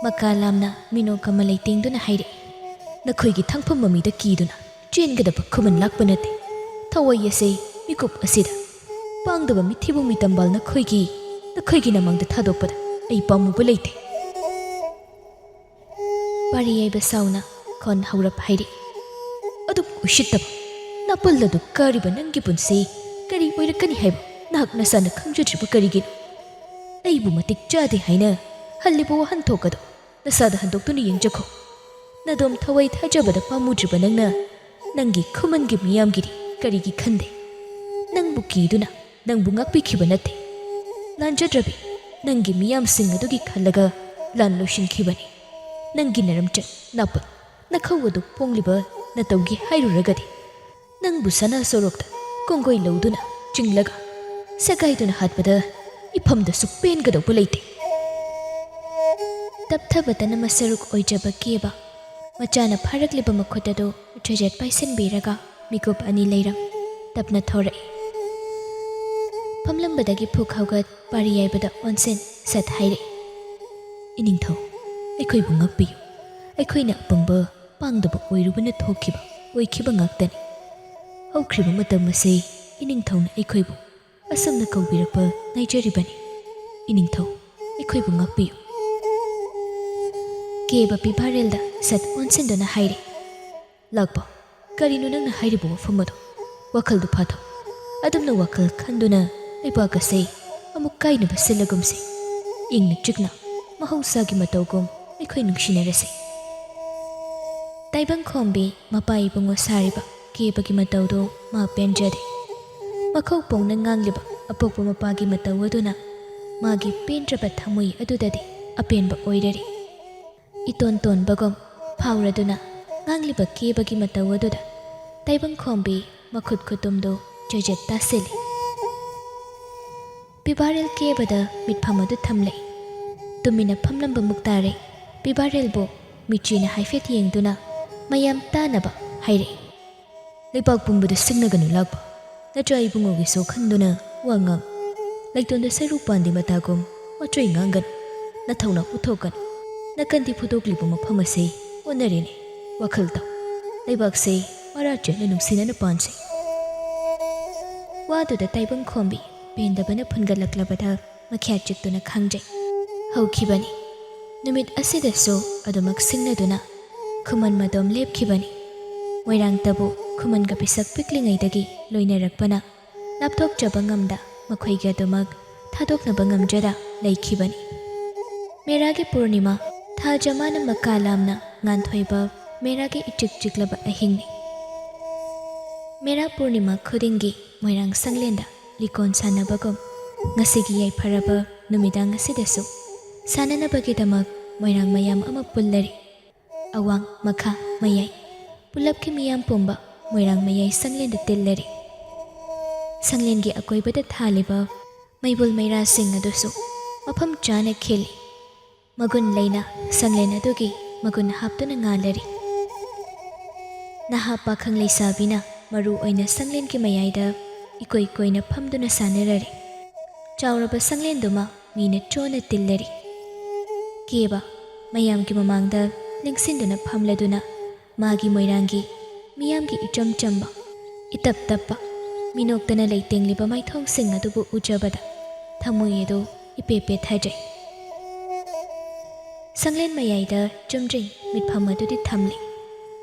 ꯃꯀꯥ ꯂꯥꯝꯅ ꯃꯤꯅꯣꯛ ꯑꯃ ꯂꯩꯇꯦꯡꯗꯨꯅ ꯍꯥꯏꯔꯛꯏ, "ꯅꯈꯣꯏꯒꯤ ꯊꯥꯡꯐꯝ ꯃꯃꯤꯗ ꯀꯤꯗꯨꯅ ꯆꯦꯟꯒꯗꯕ ꯈꯨꯃꯟ ꯂꯥꯛꯄ ꯅꯠꯇꯦ꯫ ꯊꯋꯥꯏ ꯑꯁꯤ ꯃꯤꯀꯨꯞ ꯑꯁꯤꯗ ꯄꯥꯡꯗꯕ ꯃꯤꯊꯤꯕ ꯃꯤꯇꯝꯕꯥꯜ ꯅꯈꯣꯏꯒꯤ, ꯅꯈꯣꯏꯒꯤ ꯅꯃꯥꯡꯗ ꯊꯥꯗꯣꯛꯄꯗ ꯑꯩ ꯄꯥꯝꯃꯨꯕ ꯂꯩꯇꯦ"꯫ ꯄꯥꯔꯤ ꯌꯥꯏꯕ ꯁꯥꯎꯅ ꯈꯣꯟ ꯍꯧꯔꯞ ꯍꯥꯏꯔꯛꯏ, "ꯑꯗꯨꯛ ꯎꯁꯤꯠꯇꯕ ꯅꯥꯄꯜ ꯑꯗꯨ ꯀꯥꯔꯤꯕ ꯅꯪꯒꯤ ꯄꯨꯟꯁꯤ ꯀꯔꯤ ꯑꯣꯏꯔꯛꯀꯅꯤ ꯍꯥꯏꯕ ꯅꯍꯥꯛ ꯅꯁꯥꯅ ꯈꯪꯖꯗ꯭ꯔꯤꯕ ꯀꯔꯤꯒꯤꯅꯣ? ꯑꯩꯕꯨ ꯃꯇꯤꯛ ꯆꯥꯗꯦ ꯍꯥꯏꯅ ꯍꯜꯂꯤꯕ ꯋꯥꯍꯟꯊꯣꯛ ꯑꯗꯨ ꯅꯁꯥꯗ ꯍꯟꯗꯣꯛꯇꯨꯅ ꯌꯦꯡꯖꯈꯣ꯫ ꯅꯗꯣꯝ ꯊꯋꯥꯏ ꯊꯥꯖꯕꯗ ꯄꯥꯝꯃꯨꯗ꯭ꯔꯤꯕ ꯅꯪꯅ ꯅꯪꯒꯤ ꯈꯨꯃꯟꯒꯤ ꯃꯤꯌꯥꯝꯒꯤꯗꯤ ꯀꯔꯤꯒꯤ ꯈꯟꯗꯦ? ꯅꯪꯕꯨ ꯀꯤꯗꯨꯅ ꯅꯪꯕꯨ ꯉꯥꯛꯄꯤꯈꯤꯕ ꯅꯠꯇꯦ꯫ ꯂꯥꯟꯖꯗ꯭ꯔꯕꯤ ꯅꯪꯒꯤ ꯃꯤꯌꯥꯝꯁꯤꯡ ꯑꯗꯨꯒꯤ ꯈꯜꯂꯒ ꯂꯥꯟ ꯂꯣꯏꯁꯤꯟꯈꯤꯕꯅꯤ꯫ ꯅꯪꯒꯤ ꯅꯔꯝꯆꯠ, ꯅꯥꯄꯜ, ꯅꯈꯧ ꯑꯗꯨ ꯄꯣꯡꯂꯤꯕ ꯅꯇꯧꯒꯤ ꯍꯥꯏꯔꯨꯔꯒꯗꯤ ꯅꯪꯕꯨ ꯁꯅꯥ ꯁꯣꯔꯣꯛꯇ ꯀꯣꯡꯒꯣꯏ ꯂꯧꯗꯨꯅ ꯆꯤꯡꯂꯒ ꯁꯦꯒꯥꯏꯗꯨꯅ ꯍꯥꯠꯄꯗ ꯏꯐꯝꯗꯁꯨ ꯄꯦꯟꯒꯗꯧꯕ ꯂꯩꯇꯦ"꯫ ꯇꯞꯊꯕꯇꯅ ꯃꯁꯔꯨꯛ ꯑꯣꯏꯖꯕ ꯀꯦꯕ ꯃꯆꯥꯅ ꯐꯥꯔꯛꯂꯤꯕ ꯃꯈꯨꯠ ꯑꯗꯨ ꯆꯦꯖꯦꯠ ꯄꯥꯏꯁꯤꯟꯕꯤꯔꯒ ꯃꯤꯀꯨꯞ ꯑꯅꯤ ꯂꯩꯔꯝ ꯇꯞꯅ ꯊꯣꯔꯛꯏ꯫ ꯐꯝꯂꯝꯕꯗꯒꯤ ꯐꯨꯛ ꯍꯧꯒꯠ ꯄꯥꯔꯤ ꯌꯥꯏꯕꯗ ꯑꯣꯟꯁꯤꯟ ꯁꯠ ꯍꯥꯏꯔꯛꯏ, "ꯏꯅꯤꯡꯊꯧ, ꯑꯩꯈꯣꯏꯕꯨ ꯉꯥꯛꯄꯤꯌꯨ꯫ ꯑꯩꯈꯣꯏꯅ ꯑꯄꯪꯕ ꯄꯥꯡꯗꯕ ꯑꯣꯏꯔꯨꯕꯅ ꯊꯣꯛꯈꯤꯕ ꯑꯣꯏꯈꯤꯕ ꯉꯥꯛꯇꯅꯤ꯫ ꯍꯧꯈ꯭ꯔꯤꯕ ꯃꯇꯝ ꯑꯁꯤ ꯏꯅꯤꯡꯊꯧꯅ ꯑꯩꯈꯣꯏꯕꯨ ꯑꯁꯨꯝꯅ ꯀꯧꯕꯤꯔꯛꯄ ꯉꯥꯏꯖꯔꯤꯕꯅꯤ꯫ ꯏꯅꯤꯡꯊꯧ, ꯑꯩꯈꯣꯏꯕꯨ ꯉꯥꯛꯄꯤꯌꯨ"꯫ ꯀꯦꯕ ꯄꯤꯚꯥꯔꯦꯜꯗ ꯁꯠ ꯑꯣꯟꯁꯤꯟꯗꯨꯅ ꯍꯥꯏꯔꯦ, "ꯂꯥꯛꯄ, ꯀꯔꯤꯅꯣ ꯅꯪꯅ ꯍꯥꯏꯔꯤꯕ ꯋꯥꯐꯝ ꯑꯗꯣ? ꯋꯥꯈꯜꯗꯨ ꯐꯥꯊꯧ꯫ ꯑꯗꯨꯝꯅ ꯋꯥꯈꯜ ꯈꯟꯗꯨꯅ ꯂꯩꯕꯥꯛ ꯑꯁꯤ ꯑꯃꯨꯛ ꯀꯥꯏꯅꯕ ꯁꯤꯜꯂꯒꯨꯝꯁꯤ꯫ ꯏꯪꯅ ꯆꯤꯛꯅ ꯃꯍꯧꯁꯥꯒꯤ ꯃꯇꯧꯒꯨꯝ ꯑꯩꯈꯣꯏ ꯅꯨꯡꯁꯤꯅꯔꯁꯤ"꯫ ꯇꯥꯏꯕꯪ ꯈꯣꯝꯕꯤ ꯃꯄꯥ ꯏꯕꯨꯡꯉꯣ ꯁꯥꯔꯤꯕ ꯀꯦꯕꯒꯤ ꯃꯇꯧꯗꯨ ꯃꯥ ꯄꯦꯟꯖꯗꯦ꯫ ꯃꯈꯧ ꯄꯣꯡꯅ ꯉꯥꯡꯂꯤꯕ ꯑꯄꯣꯛꯄ ꯃꯄꯥꯒꯤ ꯃꯇꯧ ꯑꯗꯨꯅ ꯃꯥꯒꯤ ꯄꯦꯟꯗ꯭ꯔꯕ ꯊꯃꯣꯏ ꯑꯗꯨꯗꯗꯤ ꯑꯄꯦꯟꯕ ꯑꯣꯏꯔꯔꯤ꯫ ꯏꯇꯣꯟ ꯇꯣꯟꯕꯒꯨꯝ ꯐꯥꯎꯔꯗꯨꯅ ꯉꯥꯡꯂꯤꯕ ꯀꯦꯕꯒꯤ ꯃꯇꯧ ꯑꯗꯨꯗ ꯇꯥꯏꯕꯪꯈꯣꯝꯕꯤ ꯃꯈꯨꯠ ꯈꯨꯇꯨꯝꯗꯨ ꯆꯩꯖꯦꯠ ꯇꯥꯁꯤꯜꯂꯤ꯫ ꯄꯤꯕꯥꯔꯦꯜ ꯀꯦꯕꯗ ꯃꯤꯠꯐꯝ ꯑꯗꯨ ꯊꯝꯂꯦ꯫ ꯇꯨꯃꯤꯟꯅ ꯐꯝꯂꯝꯕ ꯃꯨꯛꯇꯥꯔꯩ ꯄꯤꯕꯥꯔꯦꯜꯕꯨ ꯃꯤꯠꯆꯤꯅ ꯍꯥꯏꯐꯦꯠ ꯌꯦꯡꯗꯨꯅ ꯃꯌꯥꯝ ꯇꯥꯅꯕ ꯍꯥꯏꯔꯛꯏ꯫ "ꯂꯩꯕꯥꯛ ꯄꯨꯝꯕꯗ ꯁꯤꯡꯅꯒꯅꯨ ꯂꯥꯛꯄ꯫ ꯅꯆꯥ ꯏꯕꯨꯡꯉꯣꯒꯤ ꯁꯣꯛꯍꯟꯗꯨꯅ ꯋꯥ ꯉꯥꯡ꯫ ꯂꯩꯇꯣꯟꯗ ꯁꯔꯨ ꯄꯥꯟꯗꯤ ꯃꯇꯥꯒꯨꯝ ꯃꯆꯣꯏ ꯉꯥꯡꯒꯅꯨ꯫ ꯅꯊꯧꯅ ꯎꯠꯊꯣꯛꯀꯅꯨ꯫ ꯅꯀꯟꯗꯤ ꯐꯨꯗꯣꯛꯂꯤꯕ ꯃꯐꯝ ꯑꯁꯤ ꯑꯣꯟꯅꯔꯦꯅꯦ꯫ ꯋꯥꯈꯜ ꯇꯧ꯫ ꯂꯩꯕꯥꯛꯁꯦ ꯃꯔꯥ ꯆꯦꯠꯅ ꯅꯨꯡꯁꯤꯅꯅ ꯄꯥꯟꯁꯤ꯫" ꯋꯥꯗꯨꯗ ꯇꯥꯏꯕꯪꯈꯣꯝꯕꯤ ꯄꯦꯟꯗꯕꯅ ꯐꯨꯟꯒꯠꯂꯛꯂꯕꯗ ꯃꯈ꯭ꯌꯥꯠ ꯆꯤꯛꯇꯨꯅ ꯈꯥꯡꯖꯩ꯫ ꯍꯧꯈꯤꯕꯅꯤ꯫ ꯅꯨꯃꯤꯠ ꯑꯁꯤꯗꯁꯨ ꯑꯗꯨꯃꯛ ꯁꯤꯡꯅꯗꯨꯅ ꯈꯨꯃꯟ ꯃꯗꯣꯝ ꯂꯦꯞꯈꯤꯕꯅꯤ꯫ ꯃꯣꯏꯔꯥꯡꯇꯕꯨ ꯈꯨꯃꯟꯒ ꯄꯤꯁꯛ ꯄꯤꯛꯂꯤꯉꯩꯗꯒꯤ ꯂꯣꯏꯅꯔꯛꯄꯅ ꯂꯥꯞꯊꯣꯛꯆꯕ ꯉꯝꯗ ꯃꯈꯣꯏꯒꯤ ꯑꯗꯨꯃꯛ ꯊꯥꯗꯣꯛꯅꯕ ꯉꯝꯖꯗ ꯂꯩꯈꯤꯕꯅꯤ꯫ ꯃꯦꯔꯥꯒꯤ ꯄꯨꯔꯅꯤꯃꯥ, ꯊꯥ ꯖꯃꯥꯅ ꯃꯀꯥ ꯂꯥꯝꯅ ꯉꯥꯟꯊꯣꯏꯕ ꯃꯦꯔꯥꯒꯤ ꯏꯆꯤꯛ ꯆꯤꯛꯂꯕ ꯑꯍꯤꯡꯅꯤ꯫ ꯃꯦꯔꯥ ꯄꯨꯔꯅꯤꯃꯥ ꯈꯨꯗꯤꯡꯒꯤ ꯃꯣꯏꯔꯥꯡ ꯁꯪꯂꯦꯟꯗ ꯂꯤꯀꯣꯟ ꯁꯥꯟꯅꯕꯒꯨꯝ ꯉꯁꯤꯒꯤ ꯌꯥꯏꯐꯔꯕ ꯅꯨꯃꯤꯗꯥꯡ ꯑꯁꯤꯗꯁꯨ ꯁꯥꯟꯅꯅꯕꯒꯤꯗꯃꯛ ꯃꯣꯏꯔꯥꯡ ꯃꯌꯥꯝ ꯑꯃ ꯄꯨꯜꯂꯔꯤ꯫ ꯑꯋꯥꯡ, ꯃꯈꯥ, ꯃꯌꯥꯏ ꯄꯨꯂꯞꯀꯤ ꯃꯤꯌꯥꯝ ꯄꯨꯝꯕ ꯃꯣꯏꯔꯥꯡ ꯃꯌꯥꯏ ꯁꯪꯂꯦꯟꯗ ꯇꯤꯜꯂꯔꯤ꯫ ꯁꯪꯂꯦꯟꯒꯤ ꯑꯀꯣꯏꯕꯗ ꯊꯥꯜꯂꯤꯕ ꯃꯩꯕꯨꯜ ꯃꯩꯔꯥꯁꯤꯡ ꯑꯗꯨꯁꯨ ꯃꯐꯝ ꯆꯥꯅ ꯈꯤꯜꯂꯤ꯫ ꯃꯒꯨꯟ ꯂꯩꯅ ꯁꯪꯂꯦꯟ ꯑꯗꯨꯒꯤ ꯃꯒꯨꯟ ꯍꯥꯞꯇꯨꯅ ꯉꯥꯜꯂꯔꯤ꯫ ꯅꯍꯥ ꯄꯥꯈꯪ ꯂꯩꯁꯥꯕꯤꯅ ꯃꯔꯨ ꯑꯣꯏꯅ ꯁꯪꯂꯦꯟꯒꯤ ꯃꯌꯥꯏꯗ ꯏꯀꯣꯏ ꯀꯣꯏꯅ ꯐꯝꯗꯨꯅ ꯁꯥꯟꯅꯔꯔꯤ꯫ ꯆꯥꯎꯔꯕ ꯁꯪꯂꯦꯟꯗꯨꯃ ꯃꯤꯅ ꯆꯣꯟꯅ ꯇꯤꯜꯂꯔꯤ꯫ ꯀꯦꯕ ꯃꯌꯥꯝꯒꯤ ꯃꯃꯥꯡꯗ ꯂꯦꯡꯁꯤꯟꯗꯨꯅ ꯐꯝꯂꯗꯨꯅ ꯃꯥꯒꯤ ꯃꯣꯏꯔꯥꯡꯒꯤ ꯃꯤꯌꯥꯝꯒꯤ ꯏꯆꯝ ꯆꯝꯕ, ꯏꯇꯞ ꯇꯞꯄ, ꯃꯤꯅꯣꯛꯇꯅ ꯂꯩꯇꯦꯡꯂꯤꯕ ꯃꯥꯏꯊꯣꯡꯁꯤꯡ ꯑꯗꯨꯕꯨ ꯎꯖꯕꯗ ꯊꯃꯣꯏ ꯑꯗꯨ ꯏꯄꯦ ꯄꯦꯊꯖꯩ꯫ ꯁꯪꯂꯦꯟ ꯃꯌꯥꯏꯗ ꯆꯨꯝꯗ꯭ꯔꯤꯡ ꯃꯤꯠꯐꯝ ꯑꯗꯨꯗꯤ ꯊꯝꯂꯤ꯫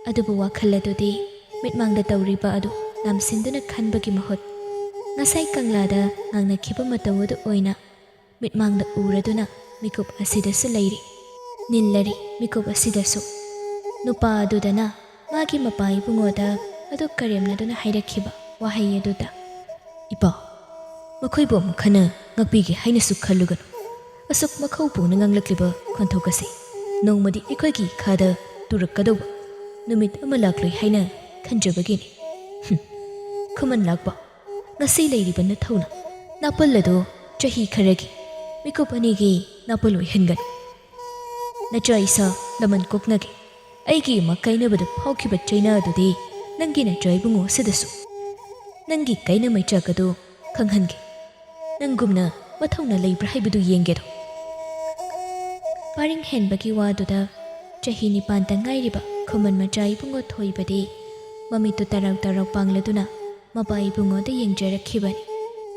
ꯑꯗꯨꯕꯨ ꯋꯥꯈꯜ ꯑꯗꯨꯗꯤ ꯃꯤꯠꯃꯥꯡꯗ ꯇꯧꯔꯤꯕ ꯑꯗꯨ ꯂꯥꯝꯁꯤꯟꯗꯨꯅ ꯈꯟꯕꯒꯤ ꯃꯍꯨꯠ ꯉꯁꯥꯏ ꯀꯪꯂꯥꯗ ꯉꯥꯡꯅꯈꯤꯕ ꯃꯇꯧ ꯑꯗꯨ ꯑꯣꯏꯅ ꯃꯤꯠꯃꯥꯡꯗ ꯎꯔꯗꯨꯅ ꯃꯤꯀꯨꯞ ꯑꯁꯤꯗꯁꯨ ꯂꯩꯔꯤ꯫ ꯅꯤꯜꯂꯔꯤ ꯃꯤꯀꯨꯞ ꯑꯁꯤꯗꯁꯨ꯫ ꯅꯨꯄꯥ ꯑꯗꯨꯗꯅ ꯃꯥꯒꯤ ꯃꯄꯥ ꯏꯕꯨꯡꯉꯣꯗ ꯑꯗꯨ ꯀꯔꯦꯝꯅꯗꯨꯅ ꯍꯥꯏꯔꯛꯈꯤꯕ ꯋꯥꯍꯩ ꯑꯗꯨꯗ, "ꯏꯄꯥ, ꯃꯈꯣꯏꯕꯨ ꯑꯃꯨꯛ ꯍꯟꯅ ꯉꯥꯛꯄꯤꯒꯦ ꯍꯥꯏꯅꯁꯨ ꯈꯜꯂꯨꯒꯅꯨ꯫ ꯑꯁꯨꯛ ꯃꯈꯧ ꯄꯨꯡꯅ ꯉꯥꯡꯂꯛꯂꯤꯕ ꯈꯣꯟꯊꯣꯛ ꯑꯁꯤ ꯅꯣꯡꯃꯗꯤ ꯑꯩꯈꯣꯏꯒꯤ ꯏꯈꯥꯗ ꯇꯨꯔꯛꯀꯗꯧꯕ ꯅꯨꯃꯤꯠ ꯑꯃ ꯂꯥꯛꯂꯣꯏ ꯍꯥꯏꯅ ꯈꯟꯖꯕꯒꯤꯅꯤ꯫ ꯍꯨꯝ, ꯈꯨꯃꯟ ꯂꯥꯛꯄ, ꯉꯁꯤ ꯂꯩꯔꯤꯕ ꯅꯊꯧꯅ ꯅꯥꯄꯜ ꯑꯗꯨ ꯆꯍꯤ ꯈꯔꯒꯤ ꯃꯤꯀꯨꯞ ꯑꯅꯤꯒꯤ ꯅꯥꯄꯜ ꯑꯣꯏꯍꯟꯒꯅꯨ꯫ ꯅꯆꯥ ꯏꯁꯥ ꯂꯃꯟ ꯀꯣꯛꯅꯒꯦ꯫ ꯑꯩꯒꯤ ꯏꯃꯥ ꯀꯥꯏꯅꯕꯗ ꯐꯥꯎꯈꯤꯕ ꯆꯩꯅꯥ ꯑꯗꯨꯗꯤ ꯅꯪꯒꯤ ꯅꯆꯥ ꯏꯕꯨꯡꯉꯣ ꯑꯁꯤꯗꯁꯨ ꯅꯪꯒꯤ ꯀꯥꯏꯅ ꯃꯩꯆꯥꯛ ꯑꯗꯨ ꯈꯪꯍꯟꯒꯦ꯫ ꯅꯪꯒꯨꯝꯅ ꯃꯊꯧꯅ ꯂꯩꯕ꯭ꯔꯥ ꯍꯥꯏꯕꯗꯨ ꯌꯦꯡꯒꯦꯗꯣ꯫ ꯄꯥꯔꯤꯡ ꯍꯦꯟꯕꯒꯤ ꯋꯥꯗꯨꯗ ꯆꯍꯤ ꯅꯤꯄꯥꯟꯇ ꯉꯥꯏꯔꯤꯕ ꯈꯨꯃꯟ ꯃꯆꯥ ꯏꯕꯨꯡꯉꯣ ꯊꯣꯏꯕꯗꯤ ꯃꯃꯤꯠꯇꯨ ꯇꯔꯥꯎ ꯇꯔꯥꯎ ꯄꯥꯡꯂꯗꯨꯅ ꯃꯄꯥ ꯏꯕꯨꯡꯉꯣꯗ ꯌꯦꯡꯖꯔꯛꯈꯤꯕꯅꯤ꯫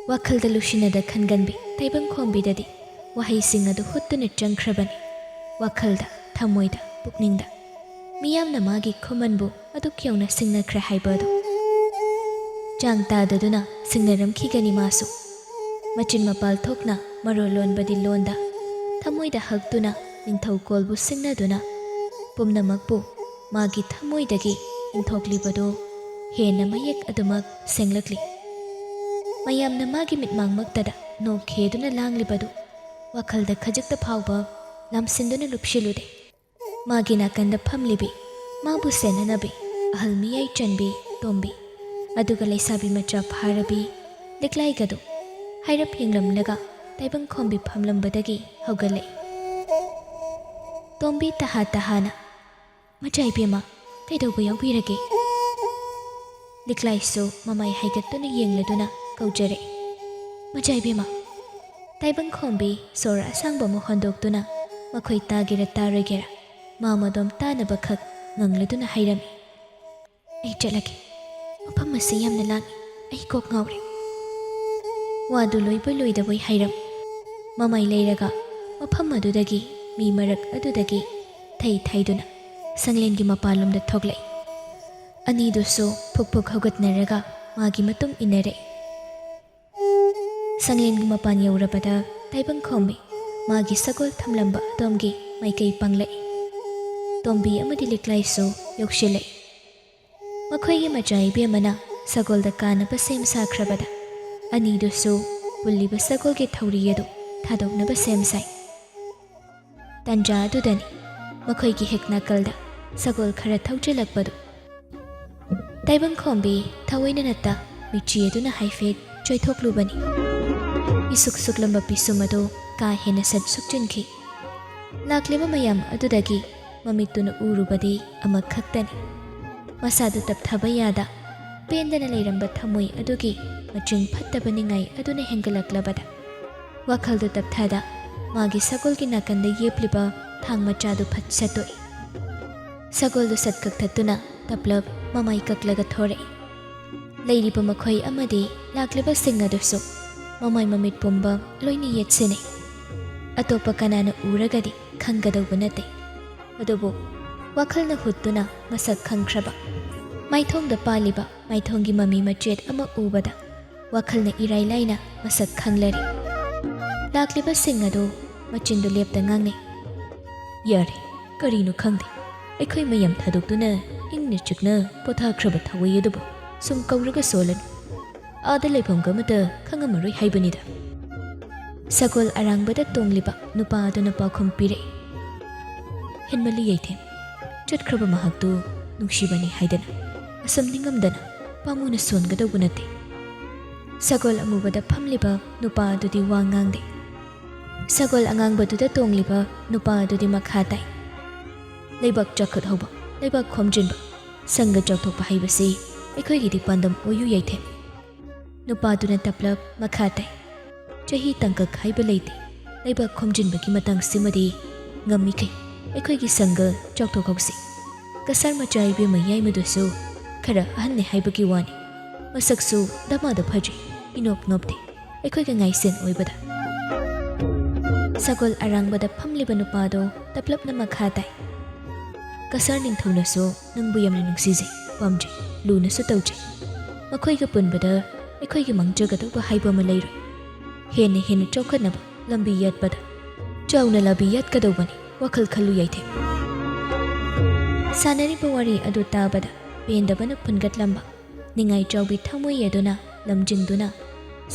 ꯋꯥꯈꯜꯗ ꯂꯨꯁꯤꯟꯅꯗ ꯈꯟꯒꯟꯕꯤ ꯇꯥꯏꯕꯪꯈꯣꯝꯕꯤꯗꯗꯤ ꯋꯥꯍꯩꯁꯤꯡ ꯑꯗꯨ ꯍꯨꯠꯇꯨꯅ ꯆꯪꯈ꯭ꯔꯕꯅꯤ꯫ ꯋꯥꯈꯜꯗ, ꯊꯃꯣꯏꯗ, ꯄꯨꯛꯅꯤꯡꯗ꯫ ꯃꯤꯌꯥꯝꯅ ꯃꯥꯒꯤ ꯈꯨꯃꯟꯕꯨ ꯑꯗꯨꯛ ꯌꯧꯅ ꯁꯤꯡꯅꯈ꯭ꯔꯦ ꯍꯥꯏꯕ ꯑꯗꯨ꯫ ꯆꯥꯡ ꯇꯥꯗꯗꯨꯅ ꯁꯤꯡꯅꯔꯝꯈꯤꯒꯅꯤ ꯃꯥꯁꯨ꯫ ꯃꯆꯤꯟ ꯃꯄꯥꯜ ꯊꯣꯛꯅ ꯃꯔꯣꯜ ꯂꯣꯟꯕꯗꯤ ꯂꯣꯟꯗ, ꯊꯃꯣꯏꯗ ꯍꯛꯇꯨꯅ ꯅꯤꯡꯊꯧꯀꯣꯜꯕꯨ ꯁꯤꯡꯅꯗꯨꯅ ꯄꯨꯝꯅꯃꯛꯄꯨ ꯃꯥꯒꯤ ꯊꯃꯣꯏꯗꯒꯤ ꯏꯟꯊꯣꯛꯂꯤꯕꯗꯨ ꯍꯦꯟꯅ ꯃꯌꯦꯛ ꯑꯗꯨꯃꯛ ꯁꯦꯡꯂꯛꯂꯤ꯫ ꯃꯌꯥꯝꯅ ꯃꯥꯒꯤ ꯃꯤꯠꯃꯥꯡꯃꯛꯇꯗ ꯅꯣꯛꯈꯦꯗꯨꯅ ꯂꯥꯡꯂꯤꯕꯗꯨ ꯋꯥꯈꯜꯗ ꯈꯖꯤꯛꯇ ꯐꯥꯎꯕ ꯂꯥꯝꯁꯤꯟꯗꯨꯅ ꯂꯨꯞꯁꯤꯜꯂꯨꯗꯦ꯫ ꯃꯥꯒꯤ ꯅꯥꯀꯟꯗ ꯐꯝꯂꯤꯕꯤ, ꯃꯥꯕꯨ ꯁꯦꯟꯅꯅꯕꯤ ꯑꯍꯜ ꯃꯤꯌꯥꯏ ꯆꯟꯕꯤ ꯇꯣꯝꯕꯤ, ꯑꯗꯨꯒ ꯂꯩꯁꯥꯕꯤ ꯃꯆꯥ ꯐꯥꯔꯕꯤ ꯂꯤꯛꯂꯥꯏꯒꯗꯨ ꯍꯥꯏꯔꯞ ꯌꯦꯡꯂꯝꯂꯒ ꯇꯥꯏꯕꯪꯈꯣꯝꯕꯤ ꯐꯝꯂꯝꯕꯗꯒꯤ ꯍꯧꯒꯠꯂꯛꯏ꯫ ꯇꯣꯝꯕꯤ ꯇꯍꯥ ꯇꯍꯥꯅ, "ꯃꯆꯥ ꯏꯕꯦꯝꯃ, ꯀꯩꯗꯧꯕ ꯌꯥꯎꯕꯤꯔꯒꯦ?" ꯂꯤꯛꯂꯥꯏꯁꯨ ꯃꯃꯥꯏ ꯍꯥꯏꯒꯠꯇꯨꯅ ꯌꯦꯡꯂꯗꯨꯅ ꯀꯧꯖꯔꯛꯏ꯫ "ꯃꯆꯥ ꯏꯕꯦꯝꯃ!" ꯇꯥꯏꯕꯪꯈꯣꯝꯕꯤ ꯁꯣꯔ ꯑꯁꯥꯡꯕ ꯑꯃ ꯍꯣꯟꯗꯣꯛꯇꯨꯅ ꯃꯈꯣꯏ ꯇꯥꯒꯦꯔꯥ ꯇꯥꯔꯣꯏꯒꯦꯔꯥ ꯃꯥ ꯃꯗꯣꯝ ꯇꯥꯅꯕꯈꯛ ꯉꯪꯂꯗꯨꯅ ꯍꯥꯏꯔꯝꯃꯤ꯫ "ꯑꯩ ꯆꯠꯂꯒꯦ꯫ ꯃꯐꯝ ꯑꯁꯤ ꯌꯥꯝꯅ ꯂꯥꯡꯏ꯫ ꯑꯩ ꯀꯣꯛ ꯉꯥꯎꯔꯦ꯫" ꯋꯥꯗꯨ ꯂꯣꯏꯕꯣꯏ ꯂꯣꯏꯗꯕꯣꯏ ꯍꯥꯏꯔꯝ ꯃꯃꯥꯏ ꯂꯩꯔꯒ ꯃꯐꯝ ꯑꯗꯨꯗꯒꯤ, ꯃꯤ ꯃꯔꯛ ꯑꯗꯨꯗꯒꯤ ꯊꯩ ꯊꯩꯗꯨꯅ ꯁꯪꯂꯦꯟꯒꯤ ꯃꯄꯥꯟꯂꯣꯝꯗ ꯊꯣꯛꯂꯛꯏ꯫ ꯑꯅꯤꯗꯨꯁꯨ ꯐꯨꯛ ꯐꯨꯛ ꯍꯧꯒꯠꯅꯔꯒ ꯃꯥꯒꯤ ꯃꯇꯨꯡ ꯏꯟꯅꯔꯛꯏ꯫ ꯁꯪꯂꯦꯟꯒꯤ ꯃꯄꯥꯟ ꯌꯧꯔꯕꯗ ꯇꯥꯏꯕꯪꯈꯣꯝꯕꯤ ꯃꯥꯒꯤ ꯁꯒꯣꯜ ꯊꯝꯂꯝꯕ ꯑꯗꯣꯝꯒꯤ ꯃꯥꯏꯀꯩ ꯄꯥꯡꯂꯛꯏ꯫ ꯇꯣꯝꯕꯤ ꯑꯃꯗꯤ ꯂꯤꯛꯂꯥꯏꯁꯨ ꯌꯧꯁꯤꯜꯂꯛꯏ꯫ ꯃꯈꯣꯏꯒꯤ ꯃꯆꯥ ꯏꯕꯦꯝꯃꯅ ꯁꯒꯣꯜꯗ ꯀꯥꯅꯕ ꯁꯦꯝ ꯁꯥꯈ꯭ꯔꯕꯗ ꯑꯅꯤꯗꯨꯁꯨ ꯄꯨꯜꯂꯤꯕ ꯁꯒꯣꯜꯒꯤ ꯊꯧꯔꯤ ꯑꯗꯨ ꯊꯥꯗꯣꯛꯅꯕ ꯁꯦꯝ ꯁꯥꯏ꯫ ꯇꯟꯖꯥ ꯑꯗꯨꯗꯅꯤ ꯃꯈꯣꯏꯒꯤ ꯍꯦꯛ ꯅꯥꯀꯜꯗ ꯁꯒꯣꯜ ꯈꯔ ꯊꯧꯖꯤꯜꯂꯛꯄꯗꯨ ꯇꯥꯏꯕꯪꯈꯣꯝꯕꯤ ꯊꯑꯣꯏꯅ ꯅꯠꯇ ꯃꯤꯠꯆꯤ ꯑꯗꯨꯅ ꯍꯥꯏꯐꯦꯠ ꯆꯣꯏꯊꯣꯛꯂꯨꯕꯅꯤ꯫ ꯏꯁꯨꯛ ꯁꯨꯛꯂꯝꯕ ꯄꯤꯁꯨꯝ ꯑꯗꯨ ꯀꯥ ꯍꯦꯟꯅ ꯁꯠ ꯁꯨꯛꯆꯤꯟꯈꯤ꯫ ꯂꯥꯛꯂꯤꯕ ꯃꯌꯥꯝ ꯑꯗꯨꯗꯒꯤ ꯃꯃꯤꯠꯇꯨꯅ ꯎꯔꯨꯕꯗꯤ ꯑꯃꯈꯛꯇꯅꯤ꯫ ꯃꯁꯥꯗꯨ ꯇꯞꯊꯕ ꯌꯥꯗ ꯄꯦꯟꯗꯅ ꯂꯩꯔꯝꯕ ꯊꯃꯣꯏ ꯑꯗꯨꯒꯤ ꯃꯆꯤꯡ ꯐꯠꯇꯕ ꯅꯤꯡꯉꯥꯏ ꯑꯗꯨꯅ ꯍꯦꯟꯒꯠꯂꯛꯂꯕꯗ ꯋꯥꯈꯜꯗꯨ ꯇꯞꯊꯗ ꯃꯥꯒꯤ ꯁꯒꯣꯜꯒꯤ ꯅꯥꯀꯟꯗ ꯌꯦꯞꯂꯤꯕ ꯊꯥꯡ ꯃꯆꯥꯗꯨ ꯐꯠ ꯁꯠꯇꯣꯛꯏ꯫ ꯁꯒꯣꯜꯗꯨ ꯁꯠ ꯀꯛꯊꯠꯇꯨꯅ ꯇꯞꯂꯞ ꯃꯃꯥꯏ ꯀꯛꯂꯒ ꯊꯣꯔꯛꯏ꯫ ꯂꯩꯔꯤꯕ ꯃꯈꯣꯏ ꯑꯃꯗꯤ ꯂꯥꯛꯂꯤꯕꯁꯤꯡ ꯑꯗꯨꯁꯨ ꯃꯃꯥꯏ ꯃꯃꯤꯠ ꯄꯨꯝꯕ ꯂꯣꯏꯅ ꯌꯦꯠꯁꯤꯟꯅꯩ꯫ ꯑꯇꯣꯞꯄ ꯀꯅꯥꯅ ꯎꯔꯒꯗꯤ ꯈꯪꯒꯗꯧꯕ ꯅꯠꯇꯦ꯫ ꯑꯗꯨꯕꯨ ꯋꯥꯈꯜꯅ ꯍꯨꯠꯇꯨꯅ ꯃꯁꯛ ꯈꯪꯈ꯭ꯔꯕ ꯃꯥꯏꯊꯣꯡꯗ ꯄꯥꯜꯂꯤꯕ ꯃꯥꯏꯊꯣꯡꯒꯤ ꯃꯃꯤ ꯃꯆꯦꯠ ꯑꯃ ꯎꯕꯗ ꯋꯥꯈꯜꯅ ꯏꯔꯥꯏ ꯂꯥꯏꯅ ꯃꯁꯛ ꯈꯪꯂꯔꯦ꯫ ꯂꯥꯛꯂꯤꯕꯁꯤꯡ ꯑꯗꯨ ꯃꯆꯤꯟꯗꯨ ꯂꯦꯞꯇ ꯉꯥꯡꯅꯩ꯫ "ꯌꯥꯔꯦ, ꯀꯔꯤꯅꯣ ꯈꯪꯗꯦ, ꯑꯩꯈꯣꯏ ꯃꯌꯥꯝ ꯊꯥꯗꯣꯛꯇꯨꯅ ꯏꯪꯅ ꯆꯤꯛꯅ ꯄꯣꯊꯥꯈ꯭ꯔꯕ ꯊꯋꯥꯏ ꯑꯗꯨꯕꯨ ꯁꯨꯝ ꯀꯧꯔꯒ ꯁꯣꯜꯂꯅꯨ꯫ ꯑꯥꯗ ꯂꯩꯐꯝꯒ ꯑꯃꯠꯇ ꯈꯪꯉꯝꯃꯔꯣꯏ ꯍꯥꯏꯕꯅꯤꯗ꯫" ꯁꯒꯣꯜ ꯑꯔꯥꯡꯕꯗ ꯇꯣꯡꯂꯤꯕ ꯅꯨꯄꯥ ꯑꯗꯨꯅ ꯄꯥꯎꯈꯨꯝ ꯄꯤꯔꯛꯏ꯫ "ꯍꯦꯟꯃꯜꯂꯤ ꯌꯥꯏꯊꯦꯝ, ꯆꯠꯈ꯭ꯔꯕ ꯃꯍꯥꯛꯇꯨ ꯅꯨꯡꯁꯤꯕꯅꯤ ꯍꯥꯏꯗꯅ ꯑꯁꯨꯝ ꯅꯤꯡꯉꯝꯗꯅ ꯄꯥꯝꯃꯨꯅ ꯁꯣꯟꯒꯗꯧꯕ ꯅꯠꯇꯦ꯫" ꯁꯒꯣꯜ ꯑꯃꯨꯕꯗ ꯐꯝꯂꯤꯕ ꯅꯨꯄꯥ ꯑꯗꯨꯗꯤ ꯋꯥ ꯉꯥꯡꯗꯦ꯫ ꯁꯒꯣꯜ ꯑꯉꯥꯡꯕꯗꯨꯗ ꯇꯣꯡꯂꯤꯕ ꯅꯨꯄꯥ ꯑꯗꯨꯗꯤ ꯃꯈꯥ ꯇꯥꯏ꯫ "ꯂꯩꯕꯥꯛ ꯆꯥꯎꯈꯠꯍꯧꯕ, ꯂꯩꯕꯥꯛ ꯈꯣꯝꯖꯤꯟꯕ, ꯁꯪꯒ ꯆꯥꯎꯊꯣꯛꯄ ꯍꯥꯏꯕꯁꯤ ꯑꯩꯈꯣꯏꯒꯤꯗꯤ ꯄꯥꯟꯗꯝ ꯑꯣꯏꯌꯨ ꯌꯥꯏꯊꯦꯝ꯫" ꯅꯨꯄꯥꯗꯨꯅ ꯇꯞꯂꯞ ꯃꯈꯥ ꯇꯥꯏ꯫ "ꯆꯍꯤ ꯇꯥꯡꯀꯛ ꯍꯥꯏꯕ ꯂꯩꯇꯦ꯫ ꯂꯩꯕꯥꯛ ꯈꯣꯝꯖꯤꯟꯕꯒꯤ ꯃꯇꯥꯡꯁꯤꯃꯗꯤ ꯉꯝꯃꯤꯈꯩ ꯑꯩꯈꯣꯏꯒꯤ ꯁꯪꯒ ꯆꯥꯎꯊꯣꯛꯍꯧꯁꯤ꯫ ꯀꯁꯥꯔ ꯃꯆꯥ ꯏꯕꯦꯝꯃ ꯌꯥꯏꯃꯗꯨꯁꯨ ꯈꯔ ꯑꯍꯟꯅꯦ ꯍꯥꯏꯕꯒꯤ ꯋꯥꯅꯤ꯫ ꯃꯁꯛꯁꯨ ꯗꯃꯥꯗ ꯐꯖꯩ, ꯏꯅꯣꯞ ꯅꯣꯞꯇꯦ꯫ ꯑꯩꯈꯣꯏꯒ ꯉꯥꯏꯁꯦꯟ ꯑꯣꯏꯕꯗ꯫" ꯁꯒꯣꯜ ꯑꯔꯥꯡꯕꯗ ꯐꯝꯂꯤꯕ ꯅꯨꯄꯥꯗꯣ ꯇꯞꯂꯞꯅ ꯃꯈꯥ ꯇꯥꯏ꯫ "ꯀꯁꯥꯔ ꯅꯤꯡꯊꯧꯅꯁꯨ ꯅꯪꯕꯨ ꯌꯥꯝꯅ ꯅꯨꯡꯁꯤꯖꯩ, ꯄꯥꯝꯖꯩ, ꯂꯨꯅꯁꯨ ꯇꯧꯖꯩ꯫ ꯃꯈꯣꯏꯒ ꯄꯨꯟꯕꯗ ꯑꯩꯈꯣꯏꯒꯤ ꯃꯥꯡꯖꯒꯗꯧꯕ ꯍꯥꯏꯕ ꯑꯃ ꯂꯩꯔꯣꯏ꯫ ꯍꯦꯟꯅ ꯍꯦꯟꯅ ꯆꯥꯎꯈꯠꯅꯕ ꯂꯝꯕꯤ ꯌꯥꯠꯄꯗ ꯆꯥꯎꯅ ꯂꯥꯕꯤ ꯌꯥꯠꯀꯗꯧꯕꯅꯤ, ꯋꯥꯈꯜ ꯈꯜꯂꯨ ꯌꯥꯏꯊꯦꯝ꯫" ꯁꯥꯟꯅꯔꯤꯕ ꯋꯥꯔꯤ ꯑꯗꯨ ꯇꯥꯕꯗ ꯄꯦꯟꯗꯕꯅ ꯐꯨꯟꯒꯠꯂꯝꯕ ꯅꯤꯡꯉꯥꯏ ꯆꯥꯎꯕꯤ ꯊꯃꯣꯏ ꯑꯗꯨꯅ ꯂꯝꯖꯤꯡꯗꯨꯅ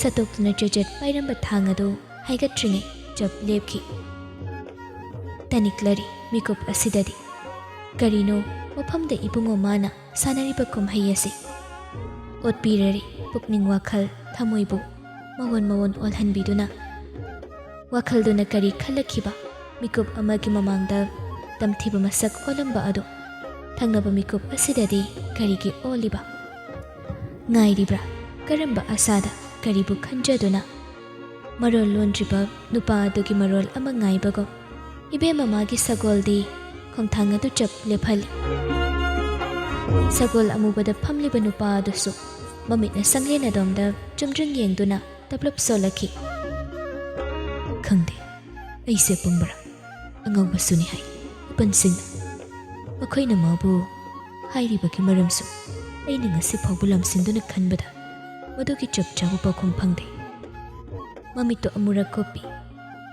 ꯁꯠꯇꯣꯛꯇꯨꯅ ꯆꯦꯆꯦꯠ ꯄꯥꯏꯔꯝꯕ ꯊꯥꯡ ꯑꯗꯨ ꯍꯥꯏꯒꯠꯇ꯭ꯔꯤꯉꯩ ꯆꯞ ꯂꯦꯞꯈꯤ꯫ ꯇꯥꯅꯤꯡꯂꯔꯤ ꯃꯤꯀꯨꯞ ꯑꯁꯤꯗꯗꯤ꯫ ꯀꯔꯤꯅꯣ ꯃꯐꯝꯗ ꯏꯕꯨꯡꯉꯣ ꯃꯥꯅ ꯁꯥꯟꯅꯔꯤꯕ ꯀꯨꯝꯍꯩ ꯑꯁꯤ? ꯑꯣꯠꯄꯤꯔꯔꯤ ꯄꯨꯛꯅꯤꯡ ꯋꯥꯈꯜ ꯊꯃꯣꯏꯕꯨ ꯃꯑꯣꯟ ꯃꯑꯣꯟ ꯑꯣꯜꯍꯟꯕꯤꯗꯨꯅ꯫ ꯋꯥꯈꯜꯗꯨꯅ ꯀꯔꯤ ꯈꯜꯂꯛꯈꯤꯕ? ꯃꯤꯀꯨꯞ ꯑꯃꯒꯤ ꯃꯃꯥꯡꯗ ꯇꯝꯊꯤꯕ ꯃꯁꯛ ꯑꯣꯜꯂꯝꯕ ꯑꯗꯨ ꯊꯪꯅꯕ ꯃꯤꯀꯨꯞ ꯑꯁꯤꯗꯗꯤ ꯀꯔꯤꯒꯤ ꯑꯣꯜꯂꯤꯕ? ꯉꯥꯏꯔꯤꯕ꯭ꯔꯥ? ꯀꯔꯝꯕ ꯑꯁꯥꯗ ꯀꯔꯤꯕꯨ ꯈꯟꯖꯗꯨꯅ? ꯃꯔꯣꯜ ꯂꯣꯟꯗ꯭ꯔꯤꯕ ꯅꯨꯄꯥ ꯑꯗꯨꯒꯤ ꯃꯔꯣꯜ ꯑꯃ ꯉꯥꯏꯕꯒꯨꯝ, ꯏꯕꯦꯝꯃ ꯃꯥꯒꯤ ꯁꯒꯣꯜꯗꯤ ꯈꯣꯡꯊꯥꯡ ꯑꯗꯨ ꯆꯞ ꯂꯦꯞꯍꯜꯂꯤ꯫ ꯁꯒꯣꯜ ꯑꯃꯨꯕꯗ ꯐꯝꯂꯤꯕ ꯅꯨꯄꯥ ꯑꯗꯨꯁꯨ ꯃꯃꯤꯠꯅ ꯁꯪꯂꯦꯟ ꯑꯗꯣꯝꯗ ꯆꯨꯝꯗ꯭ꯔꯤꯡ ꯌꯦꯡꯗꯨꯅ ꯇꯞꯂꯞ ꯁꯣꯜꯂꯛꯈꯤ꯫ "ꯈꯪꯗꯦ, ꯑꯩꯁꯦ ꯑꯄꯪꯕꯔꯥ? ꯑꯉꯥꯎꯕꯁꯨꯅꯤ ꯍꯥꯏ ꯏꯄꯟꯁꯤꯡꯅ꯫ ꯃꯈꯣꯏꯅ ꯃꯥꯕꯨ ꯍꯥꯏꯔꯤꯕꯒꯤ ꯃꯔꯝꯁꯨ ꯑꯩꯅ ꯉꯁꯤ ꯐꯥꯎꯕ ꯂꯝꯁꯤꯟꯗꯨꯅ ꯈꯟꯕꯗ ꯃꯗꯨꯒꯤ ꯆꯞ ꯆꯥꯕ ꯄꯥꯎꯈꯨꯝ ꯐꯪꯗꯦ꯫" ꯃꯃꯤꯠꯇꯨ ꯑꯃꯨꯔꯛ ꯀꯨꯞꯄꯤ꯫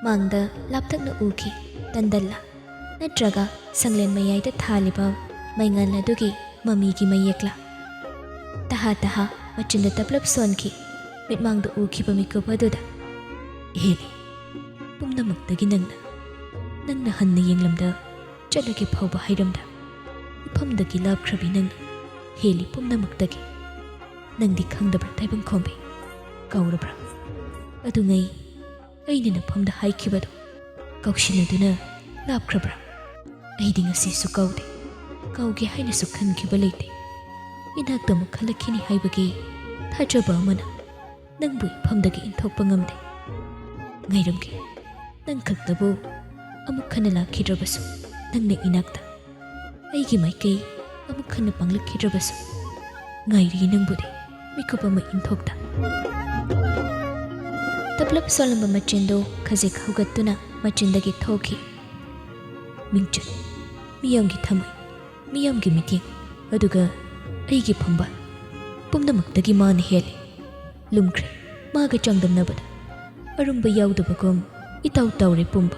ꯃꯥꯡꯗ ꯂꯥꯞꯇꯛꯅ ꯎꯈꯤ꯫ ꯇꯟꯗꯜꯂ ꯅꯠꯇ꯭ꯔꯒ ꯁꯪꯂꯦꯟ ꯃꯌꯥꯏꯗ ꯊꯥꯜꯂꯤꯕ ꯃꯩꯉꯥꯜ ꯑꯗꯨꯒꯤ ꯃꯃꯤꯒꯤ ꯃꯌꯦꯛꯂ? ꯇꯍꯥ ꯇꯍꯥ ꯃꯆꯤꯟꯗ ꯇꯞꯂꯞ ꯁꯣꯟꯈꯤ꯫ ꯃꯤꯠꯃꯥꯡꯗ ꯎꯈꯤꯕ ꯃꯤꯀꯨꯞ ꯑꯗꯨꯗ, "ꯏꯍꯦꯅꯦ, ꯄꯨꯝꯅꯃꯛꯇꯒꯤ ꯅꯪꯅ, ꯅꯪꯅ ꯍꯟꯅ ꯌꯦꯡꯂꯝꯗ ꯆꯠꯂꯒꯦ ꯐꯥꯎꯕ ꯍꯥꯏꯔꯝꯗ, ꯏꯐꯝꯗꯒꯤ ꯂꯥꯞꯈ꯭ꯔꯕꯤ ꯅꯪꯅ ꯍꯦꯜꯂꯤ ꯄꯨꯝꯅꯃꯛꯇꯒꯤ꯫ ꯅꯪꯗꯤ ꯈꯪꯗꯕ꯭ꯔꯥ ꯇꯥꯏꯕꯪ ꯈꯣꯝꯕꯤ? ꯀꯥꯎꯔꯕ꯭ꯔꯥ? ꯑꯗꯨꯉꯩ ꯑꯩꯅ ꯅꯐꯝꯗ ꯍꯥꯏꯈꯤꯕꯗꯣ ꯀꯥꯎꯁꯤꯟꯅꯗꯨꯅ ꯂꯥꯞꯈ꯭ꯔꯕ꯭ꯔꯥ? ꯑꯩꯗꯤ ꯉꯁꯤꯁꯨ ꯀꯥꯎꯗꯦ꯫ ꯀꯥꯎꯒꯦ ꯍꯥꯏꯅꯁꯨ ꯈꯟꯈꯤꯕ ꯂꯩꯇꯦ꯫ ꯏꯅꯥꯛꯇ ꯑꯃꯨꯛ ꯈꯜꯂꯛꯈꯤꯅꯤ ꯍꯥꯏꯕꯒꯤ ꯊꯥꯖꯕ ꯑꯃꯅ ꯅꯪꯕꯨ ꯏꯐꯝꯗꯒꯤ ꯏꯟꯊꯣꯛꯄ ꯉꯝꯗꯦ꯫ ꯉꯥꯏꯔꯝꯒꯦ, ꯅꯪ ꯈꯛꯇꯕꯨ ꯑꯃꯨꯛ ꯍꯟꯅ ꯂꯥꯛꯈꯤꯗ꯭ꯔꯕꯁꯨ, ꯅꯪꯅ ꯏꯅꯥꯛꯇ ꯑꯩꯒꯤ ꯃꯥꯏꯀꯩ ꯑꯃꯨꯛ ꯍꯟꯅ ꯄꯥꯡꯂꯛꯈꯤꯗ꯭ꯔꯕꯁꯨ, ꯉꯥꯏꯔꯤ ꯅꯪꯕꯨꯗꯤ ꯃꯤꯀꯨꯞ ꯑꯃ ꯏꯟꯊꯣꯛꯇ꯫" ꯇꯞꯂꯞ ꯁꯣꯜꯂꯝꯕ ꯃꯆꯤꯟꯗꯨ ꯈꯖꯤꯛ ꯍꯧꯒꯠꯇꯨꯅ ꯃꯆꯤꯟꯗꯒꯤ ꯊꯣꯛꯈꯤ꯫ "ꯃꯤꯡꯆꯠ, ꯃꯤꯌꯥꯝꯒꯤ ꯊꯃꯣꯏ, ꯃꯤꯌꯥꯝꯒꯤ ꯃꯤꯠꯌꯦꯡ, ꯑꯗꯨꯒ ꯑꯩꯒꯤ ꯐꯝꯕꯥꯜ, ꯄꯨꯝꯅꯃꯛꯇꯒꯤ ꯃꯥꯅ ꯍꯦꯜꯂꯤ꯫ ꯂꯨꯝꯈ꯭ꯔꯦ ꯃꯥꯒ ꯆꯥꯡꯗꯝꯅꯕꯗ꯫ ꯑꯔꯨꯝꯕ ꯌꯥꯎꯗꯕꯒꯨꯝ ꯏꯇꯥꯎ ꯇꯥꯎꯔꯦ ꯄꯨꯝꯕ꯫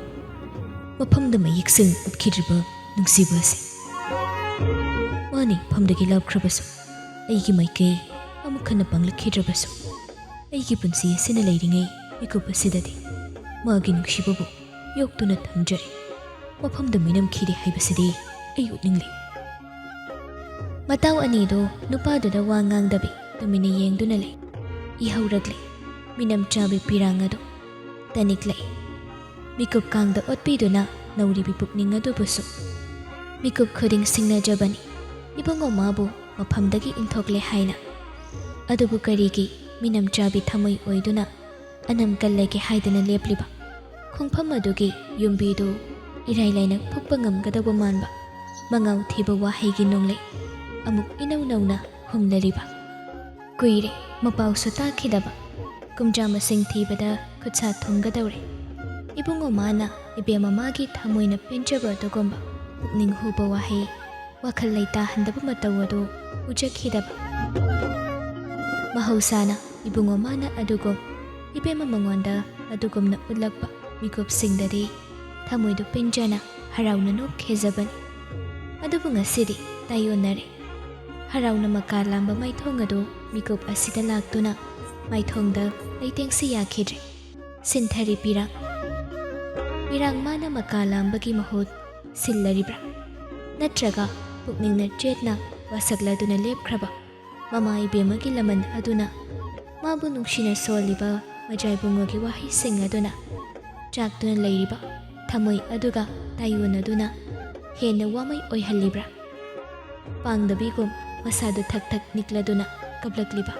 ꯃꯐꯝꯗ ꯃꯌꯦꯛ ꯁꯦꯡꯅ ꯎꯠꯈꯤꯗ꯭ꯔꯤꯕ ꯅꯨꯡꯁꯤꯕ ꯑꯁꯤ꯫ ꯃꯥꯅ ꯏꯐꯝꯗꯒꯤ ꯂꯥꯞꯈ꯭ꯔꯕꯁꯨ, ꯑꯩꯒꯤ ꯃꯥꯏꯀꯩ ꯑꯃꯨꯛ ꯍꯟꯅ ꯄꯥꯡꯂꯛꯈꯤꯗ꯭ꯔꯕꯁꯨ, ꯑꯩꯒꯤ ꯄꯨꯟꯁꯤ ꯑꯁꯤꯅ ꯂꯩꯔꯤꯉꯩ ꯃꯤꯀꯨꯞ ꯑꯁꯤꯗꯗꯤ ꯃꯥꯒꯤ ꯅꯨꯡꯁꯤꯕꯕꯨ ꯌꯣꯛꯇꯨꯅ ꯊꯝꯖꯔꯤ꯫ ꯃꯐꯝꯗ ꯃꯤꯅꯝꯈꯤꯔꯦ ꯍꯥꯏꯕꯁꯤꯗꯤ ꯑꯩ ꯎꯠꯅꯤꯡꯂꯦ꯫ ꯃꯇꯥꯎ ꯑꯅꯤꯗꯨ ꯅꯨꯄꯥꯗꯨꯗ ꯋꯥ ꯉꯥꯡꯗꯕꯤ ꯇꯨꯃꯤꯟꯅ ꯌꯦꯡꯗꯨꯅ ꯂꯩ꯫ ꯏꯍꯧꯔꯛꯂꯦ ꯃꯤꯅꯝꯆꯥꯕꯤ ꯄꯤꯔꯥꯡ ꯑꯗꯨ꯫ ꯇꯅꯤꯛꯂꯛꯏ꯫ ꯃꯤꯀꯨꯞ ꯀꯥꯡꯗ ꯑꯣꯠꯄꯤꯗꯨꯅ ꯅꯧꯔꯤꯕꯤ ꯄꯨꯛꯅꯤꯡ ꯑꯗꯨꯕꯨꯁꯨ꯫ ꯃꯤꯀꯨꯞ ꯈꯨꯗꯤꯡ ꯁꯤꯡꯅꯖꯕꯅꯤ ꯏꯕꯨꯡꯉꯣ ꯃꯥꯕꯨ ꯃꯐꯝꯗꯒꯤ ꯏꯟꯊꯣꯛꯂꯦ ꯍꯥꯏꯅ꯫ ꯑꯗꯨꯕꯨ ꯀꯔꯤꯒꯤ ꯃꯤꯅꯝꯆꯥꯕꯤ ꯊꯃꯣꯏ ꯑꯣꯏꯗꯨꯅ ꯑꯅꯝ ꯀꯜꯂꯒꯦ ꯍꯥꯏꯗꯅ ꯂꯦꯞꯂꯤꯕ? ꯈꯣꯡꯐꯝ ꯑꯗꯨꯒꯤ ꯌꯨꯝꯕꯤꯗꯨ ꯏꯔꯥꯏ ꯂꯥꯏꯅ ꯐꯨꯛꯄ ꯉꯝꯒꯗꯧꯕ ꯃꯥꯟꯕ ꯃꯉꯥꯎ ꯊꯤꯕ ꯋꯥꯍꯩꯒꯤ ꯅꯣꯡꯂꯩ ꯑꯃꯨꯛ ꯏꯅꯧ ꯅꯧꯅ ꯍꯨꯝꯂꯔꯤꯕ꯫ ꯀꯨꯏꯔꯦ ꯃꯄꯥꯎꯁꯨ ꯇꯥꯈꯤꯗꯕ꯫ ꯀꯨꯝꯖꯥ ꯃꯁꯤꯡ ꯊꯤꯕꯗ ꯈꯨꯠꯁꯥ ꯊꯨꯝꯒꯗꯧꯔꯦ꯫ ꯏꯕꯨꯡꯉꯣ ꯃꯥꯅ ꯏꯕꯦꯝꯃ ꯃꯥꯒꯤ ꯊꯃꯣꯏꯅ ꯄꯦꯟꯖꯕ ꯑꯗꯨꯒꯨꯝꯕ ꯄꯨꯛꯅꯤꯡ ꯍꯨꯕ ꯋꯥꯍꯩ, ꯋꯥꯈꯜ ꯂꯩꯇꯥꯍꯟꯗꯕ ꯃꯇꯧ ꯑꯗꯨ ꯎꯖꯈꯤꯗꯕ꯫ ꯃꯍꯧꯁꯥꯅ ꯏꯕꯨꯡꯉꯣ ꯃꯥꯅ ꯑꯗꯨꯒꯨꯝ ꯏꯕꯦꯝꯃ ꯃꯉꯣꯟꯗ ꯑꯗꯨꯒꯨꯝꯅ ꯎꯠꯂꯛꯄ ꯃꯤꯀꯨꯞꯁꯤꯡꯗꯗꯤ ꯊꯃꯣꯏꯗꯨ ꯄꯦꯟꯖꯅ ꯍꯔꯥꯎꯅ ꯅꯣꯛꯈꯤꯖꯕꯅꯤ꯫ ꯑꯗꯨꯕꯨ ꯉꯁꯤꯗꯤ ꯇꯥꯏꯑꯣꯟꯅꯔꯦ꯫ ꯍꯔꯥꯎꯅ ꯃꯀꯥ ꯂꯥꯝꯕ ꯃꯥꯏꯊꯣꯡ ꯑꯗꯨ ꯃꯤꯀꯨꯞ ꯑꯁꯤꯗ ꯂꯥꯛꯇꯨꯅ ꯃꯥꯏꯊꯣꯡꯗ ꯂꯩꯇꯦꯡꯁꯤ ꯌꯥꯈꯤꯗ꯭ꯔꯦ꯫ ꯁꯤꯟꯊꯔꯤ ꯄꯤꯔꯥꯡ꯫ ꯄꯤꯔꯥꯡ ꯃꯥꯅ ꯃꯀꯥ ꯂꯥꯝꯕꯒꯤ ꯃꯍꯨꯠ ꯁꯤꯜꯂꯔꯤꯕ꯭ꯔꯥ? ꯅꯠꯇ꯭ꯔꯒ ꯄꯨꯛꯅꯤꯡꯅ ꯆꯦꯠꯅ ꯋꯥꯁꯛꯂꯗꯨꯅ ꯂꯦꯞꯈ꯭ꯔꯕ ꯃꯃꯥ ꯏꯕꯦꯝꯃꯒꯤ ꯂꯃꯟ ꯑꯗꯨꯅ ꯃꯥꯕꯨ ꯅꯨꯡꯁꯤꯅ ꯁꯣꯜꯂꯤꯕ ꯃꯖꯥꯏꯕꯨꯡꯉꯣꯒꯤ ꯋꯥꯍꯩꯁꯤꯡ ꯑꯗꯨꯅ ꯆꯥꯛꯇꯨꯅ ꯂꯩꯔꯤꯕ ꯊꯃꯣꯏ ꯑꯗꯨꯒ ꯇꯥꯏꯑꯣꯟꯅꯗꯨꯅ ꯍꯦꯟꯅ ꯋꯥꯃꯩ ꯑꯣꯏꯍꯜꯂꯤꯕ꯭ꯔꯥ? ꯄꯥꯡꯗꯕꯤꯒꯨꯝ ꯃꯁꯥꯗꯨ ꯊꯛ ꯊꯛ ꯅꯤꯛꯂꯗꯨꯅ ꯀꯞꯂꯛꯂꯤꯕ꯫